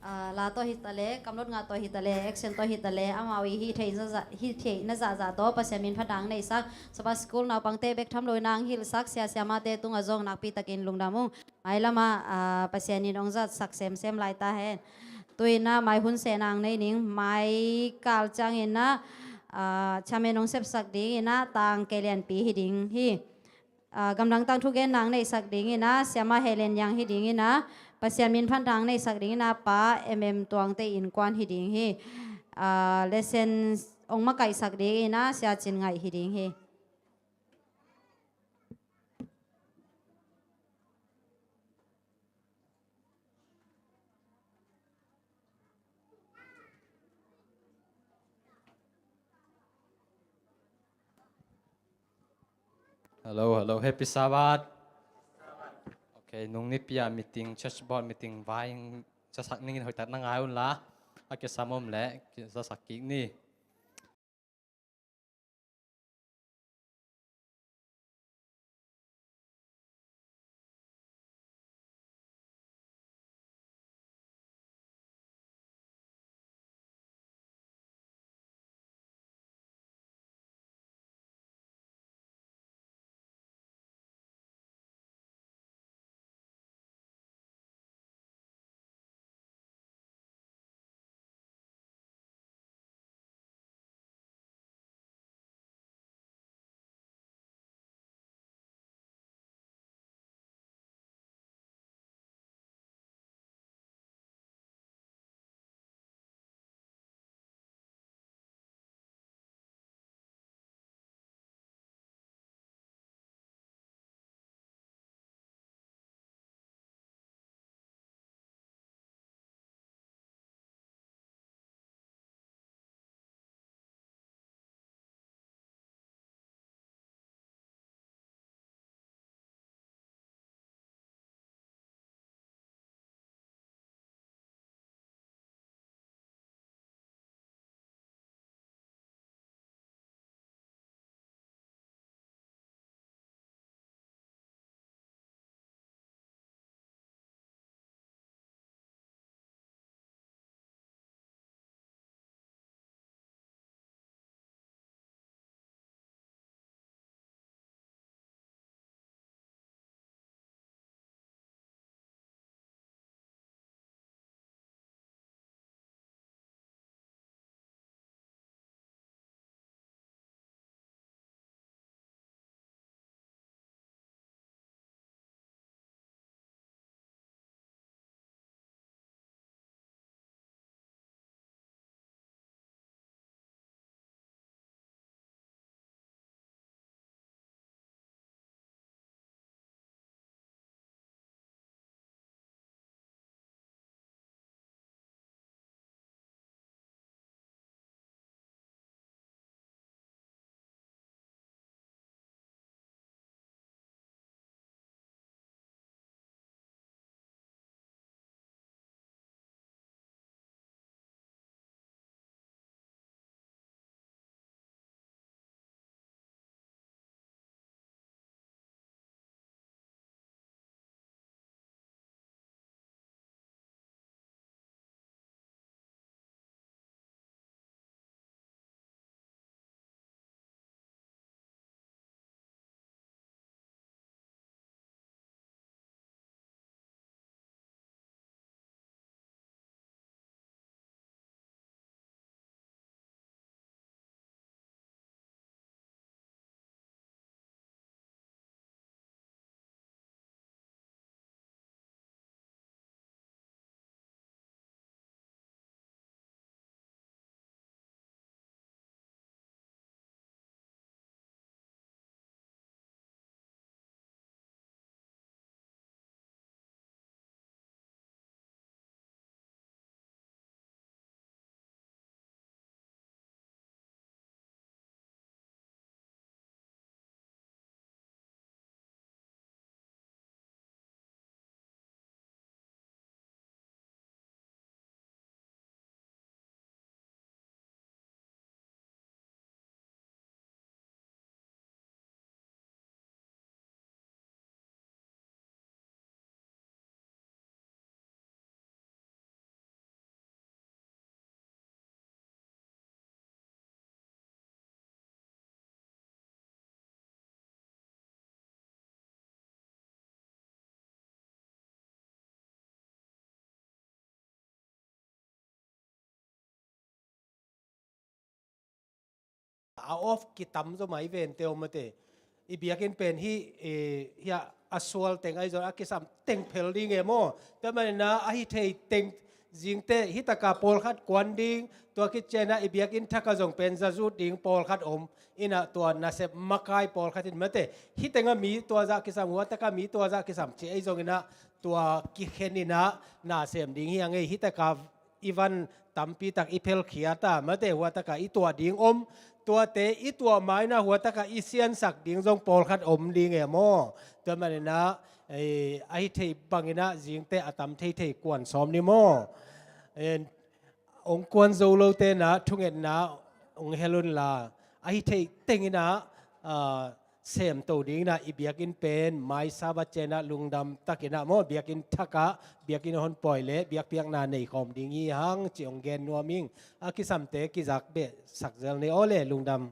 Ah, la tawh hi ta leh, kamlot ngah tawh hi ta leh, action tawh hi ta leh, amau i hih theih na zah, hih theih na zahzah tawh Pasian min phatna hong neisak, Sabbath School naupangte bek tham lo in hong hilhsak, sia siamahte tungah zong nakpi takin lungdam ung. Mailam ah, ah, Pasian in hong zatsak semsem lai ta hen. Tu-in ah mai hun sehna hong nei ning, mai kal ciangin ah, ah, chairman hong sepsak dingin ah, Tang Kei Lian Pi hi ding hi. Ah, gamdang tangthu genna hong neisak dingin ah, siamah Helen Yang hi dingin ah, Pasian min phatna hong neisak dingin ah, Pa M M Tuangte innkuan hi ding hi. Ah, lesson hong makaihsak dingin ah, sia Cin Ngaih hi ding hi. Hello, hello. Happy Sabbath. Ok, nung nipi-a meeting, church board meeting vai zasak ningin hoihtak na ngai un la, a kisam om leh zasak kik ni. a off kitam zaw mai vente om mate. I biakinn pen hih, eh, hih a, a sual teng ahi zong a kisam teng phel ding e maw. Tua manin ah a hi thei teng zingte hih taka pawlkhat kuan ding, tua khit ciangin ah i biakinn thak ah zong pen zazut ding pawlkhat om. In ah tua nasep makai pawlkhat in mate. Hih teng ah mi tua zah kisam, hua tak ah mi tua zah kisam ci ahi zongin ah tua kikhen in ah na sem ding hi a ngei. Hih taka i van tampi tak i phelkhiat a mate, hua tak ah i tuah ding om. Tuate i tuah ma-in ah hua tak ah i siansak ding zong pawlkhat om ding e maw. Tua manin ah, eh, a hi thei bangin ah zingte a tam thei thei kuan sawm ni maw. Eh, ong kuan zo lote in ah thungetna ong hel unla, a hi thei tengin ah, ah, semto dingin ah i biakinn pen mai Sabbath ciangin ah lungdam takin ah maw, biakinn thak ah biakinn hong pawi leh biakpiakna nei khawm ding hi hang ci ong gen nuam ing. A kisamte kizak beh sak zel ni aw le, lungdam.